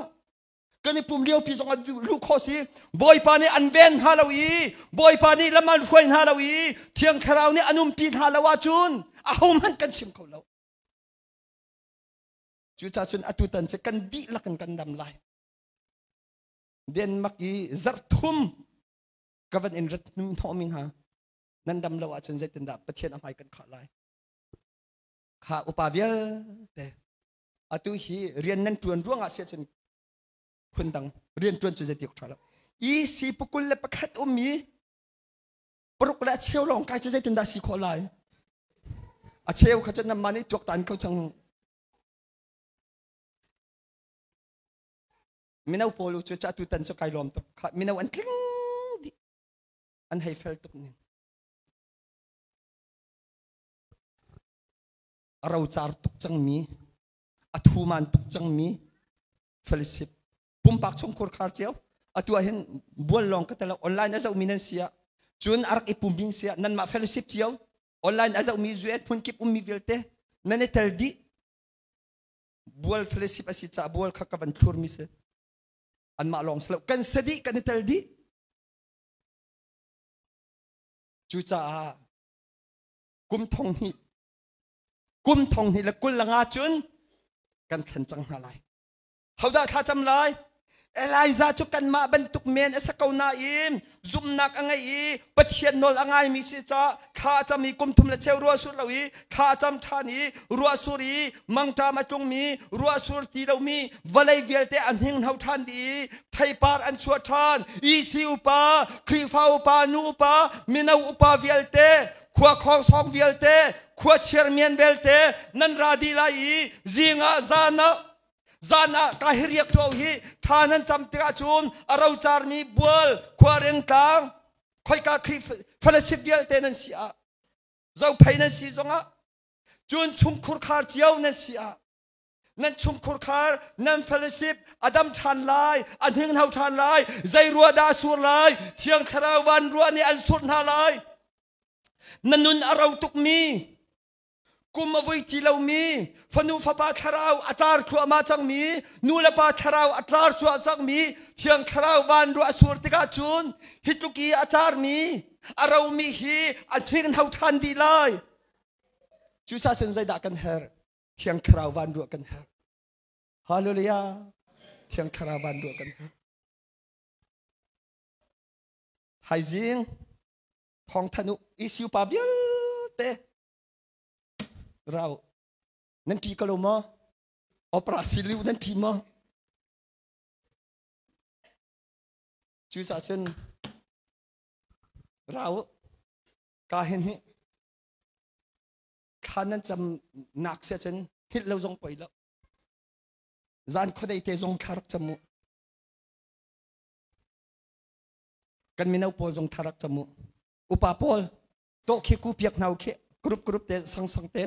[SPEAKER 2] Kan i pum lio pi zong ah luh khawh si. Bawipa nih an ven hna lo i Bawipa nih lam an hruai hna lo i Thiang Thlarau nih an umpi hna lo ahcun ahohmanh kan chim kho lo. Cucaah cun atu tan cu kan dihlak in kan dam lai. Denmark i zarh thum ka van in rat hnu hnawhmi hna nan dam lo ahcun zeitindah Pathian a hmai kan khah lai kha upa vialte atu hi rian nan ṭuan ruangah si ahcun phundang rian ṭuan cu zeiti ṭha lo EC pukul le pakhat ummi paruk le a cheu lawng kai cu zeitindah si khawh lai a cheu kha cu nan mah nih tuaktan ko cang Mino pawl cu ca tutan cu kai lawm tuk. Mino an tling dih. An hei fel tuk ning. A rocar tuk cangmi, a thuman tuk cangmi fellowship pumpak chungkhur khar cio atu ah hin bual lawng ka telo online a zohmi nan si ah cun a rak i pummi si ah nanmah fellowship cio online a zohmi zuet hmun kip ummi vialte nan i tel dih Bual fellowship a si caah bual kha ka van thlurmi si. Anmah lawng si lo. Kan si dih, kan i tel dih. Cucaah kum thong hnih kum thong hnih le kul le nga cun kan thlen cang hna lai. Hodah thlacam lai? Elijah cu kanmah bantuk men a si ko nain zumhnak a ngei i Pathian nawl a ngaimi si caah thla a cam i kum thum le cheu ruah sur lo i thla a cam ṭhan i ruah sur i mangṭam a tlungmi ruah sur ti lomi vawlei vialte a hninghno ṭhan dih i theipar an chuah ṭhan EC upa Khrihfa upa nu upa mino upa vialte khua khawngsawng vialte khua chiarmian vialte nan ra dih lai i zing ah zan ah Zan ah ka hi riak tuah hi tha nan cam tikah cun a rocarmi bual khuareng tlang khoika Khrih fellowship vialte nan si ah zophei nan si zongah cun chungkhur khar cio nan si ah nan chungkhur khar nan fellowship a dam ṭhan lai a hninghno ṭhan lai zei rua dah a sur lai thiang thlarau van ruah nih an surh hna lai na nun a ro tukmi Kum a vui ti lomi, fanu fapa thlarau a car thluahmah cangmi, nu le pa thlarau a tlar cuah cangmi, Thiang Thlarau van ruah a sur tikah cun hi tluk i a carmi, a romi hi a hninghno ṭhan dih lai. Cucaah cun zeidah kan herh? Thiang Thlarau van ruah kan herh. Hallelujah. Thiang Thlarau van ruah kan herh. Thaizing. Thawng than u ECU pa vialte rau nan ṭi ko lo maw? Opera siliu nan ṭi maw? Cucaah cun rau ka hin hi thla nan cam nak sia cun hngilh lo zong poi lo. Zan khuadei te zong thla rak cam u. Kan mino pawl zong thla rak cam u. Upa pawl tawh khi ku piak hna u khi group group te sang sang te.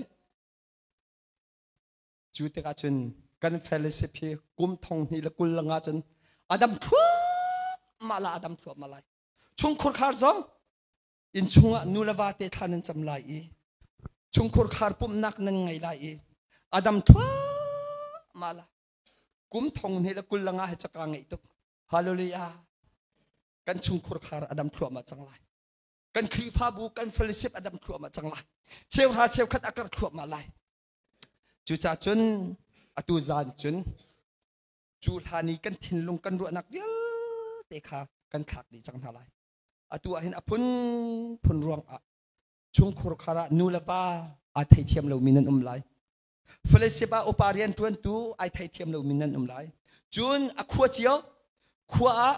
[SPEAKER 2] Cu tikah cun kan fellowship hi kum thong hnih le kul langa cun adam thluahmah la adam thluahmah lai. Chungkhur khar zong inn chungah nu le va te thla nan cam lai i chungkhur khar pumhnak nan ngei lai i adam thluahmah la. Kum thong hnih le kul langa he caka ngeih tuk. Hallelujah. Kan chungkhur khar adam thluahmah cang lai. Kan Khrihfabu kan fellowship adam thluahmah cang lai. Cheuhra cheukhat akar thluahmah lai. Cucaah cun atu zan cun cu hlan i kan thinlung kan ruahnak vialte kha kan thlak dih cang hna lai. Atu ah hin a phunphun ruang ah chungkhur khar ah nu le pa aa theithiam lomi nan um lai. Fellowship ah upa rianṭuantu ai theithiam lomi nan um lai. Cun a khua cio khua ah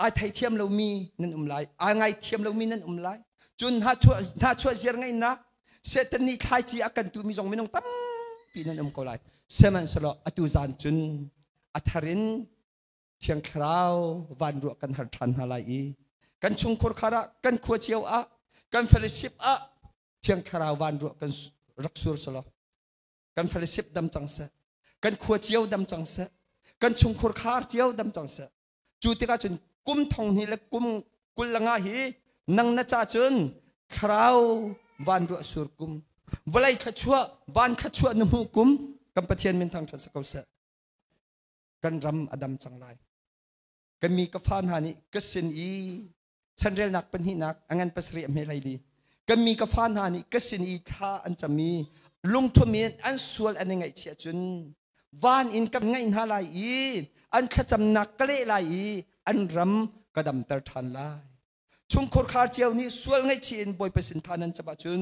[SPEAKER 2] ai theithiam lomi nan um lai. Aa ngaithiam lomi nan um lai. Cun hnachuah ziar ngeihnak Satan nih thlaici a kan tumi zong minung tampi nan um ko lai. Sihmanhsehlaw atu zan cun a thar in Thiang Thlarau van ruah kan har ṭhan hna lai i kan chungkhur khar ah kan khua cio ah kan fellowship ah Thiang Thlarau van ruah kan rak sur selaw kan fellowship dam cang seh, kan khua cio dam cang seh, kan chungkhur khar cio dam cang seh. Cu tikah cun kum thong hnih le kum kul le nga hi nang na ca cun thlarau van ruah sur kum, vawlei thluachuah van thluachuah na hmuh kum. Kan Pathian min thangṭhat si ko seh. Kan ram a dam cang lai. Kan mi ka fa hna nih ka sin i chanrelnak pahnihnak a ngan pasarih a hme hlei li. Kan mi ka fa hna nih ka sin i thla an cam i lungthum in an sual an i ngaihchih ahcun van in ka ngaih hna lai i an thlacamnak ka leh lai i an ram ka damter ṭhan lai. Chungkhur khar cio nih sual ngaihchih in Bawipa sin thla nan cam ahcun,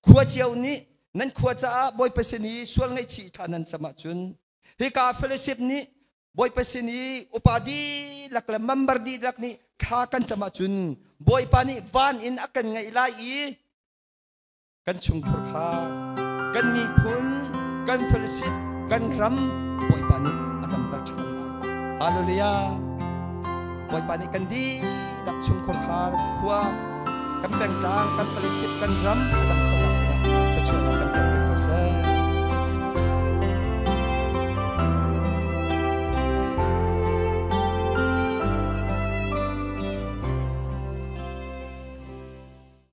[SPEAKER 2] khua cio nih nan khua caah Bawipa sin i sual ngaihchih thla nan cam ahcun, hika fellowship nih Bawipa sin i upa dihlak le member dihlak nih thla kan cam ahcun Bawipa nih van in a kan ngaih lai i kan chungkhur kha, kan miphun, kan fellowship, kan ram Bawipa nih a damter ṭhan lai. Hallelujah. Bawipa nih kan dihlak chungkhur khar khua, kan pengtlang, kan fellowship, kan ram a dam khawhnak dingah thluachuahnak kan pek.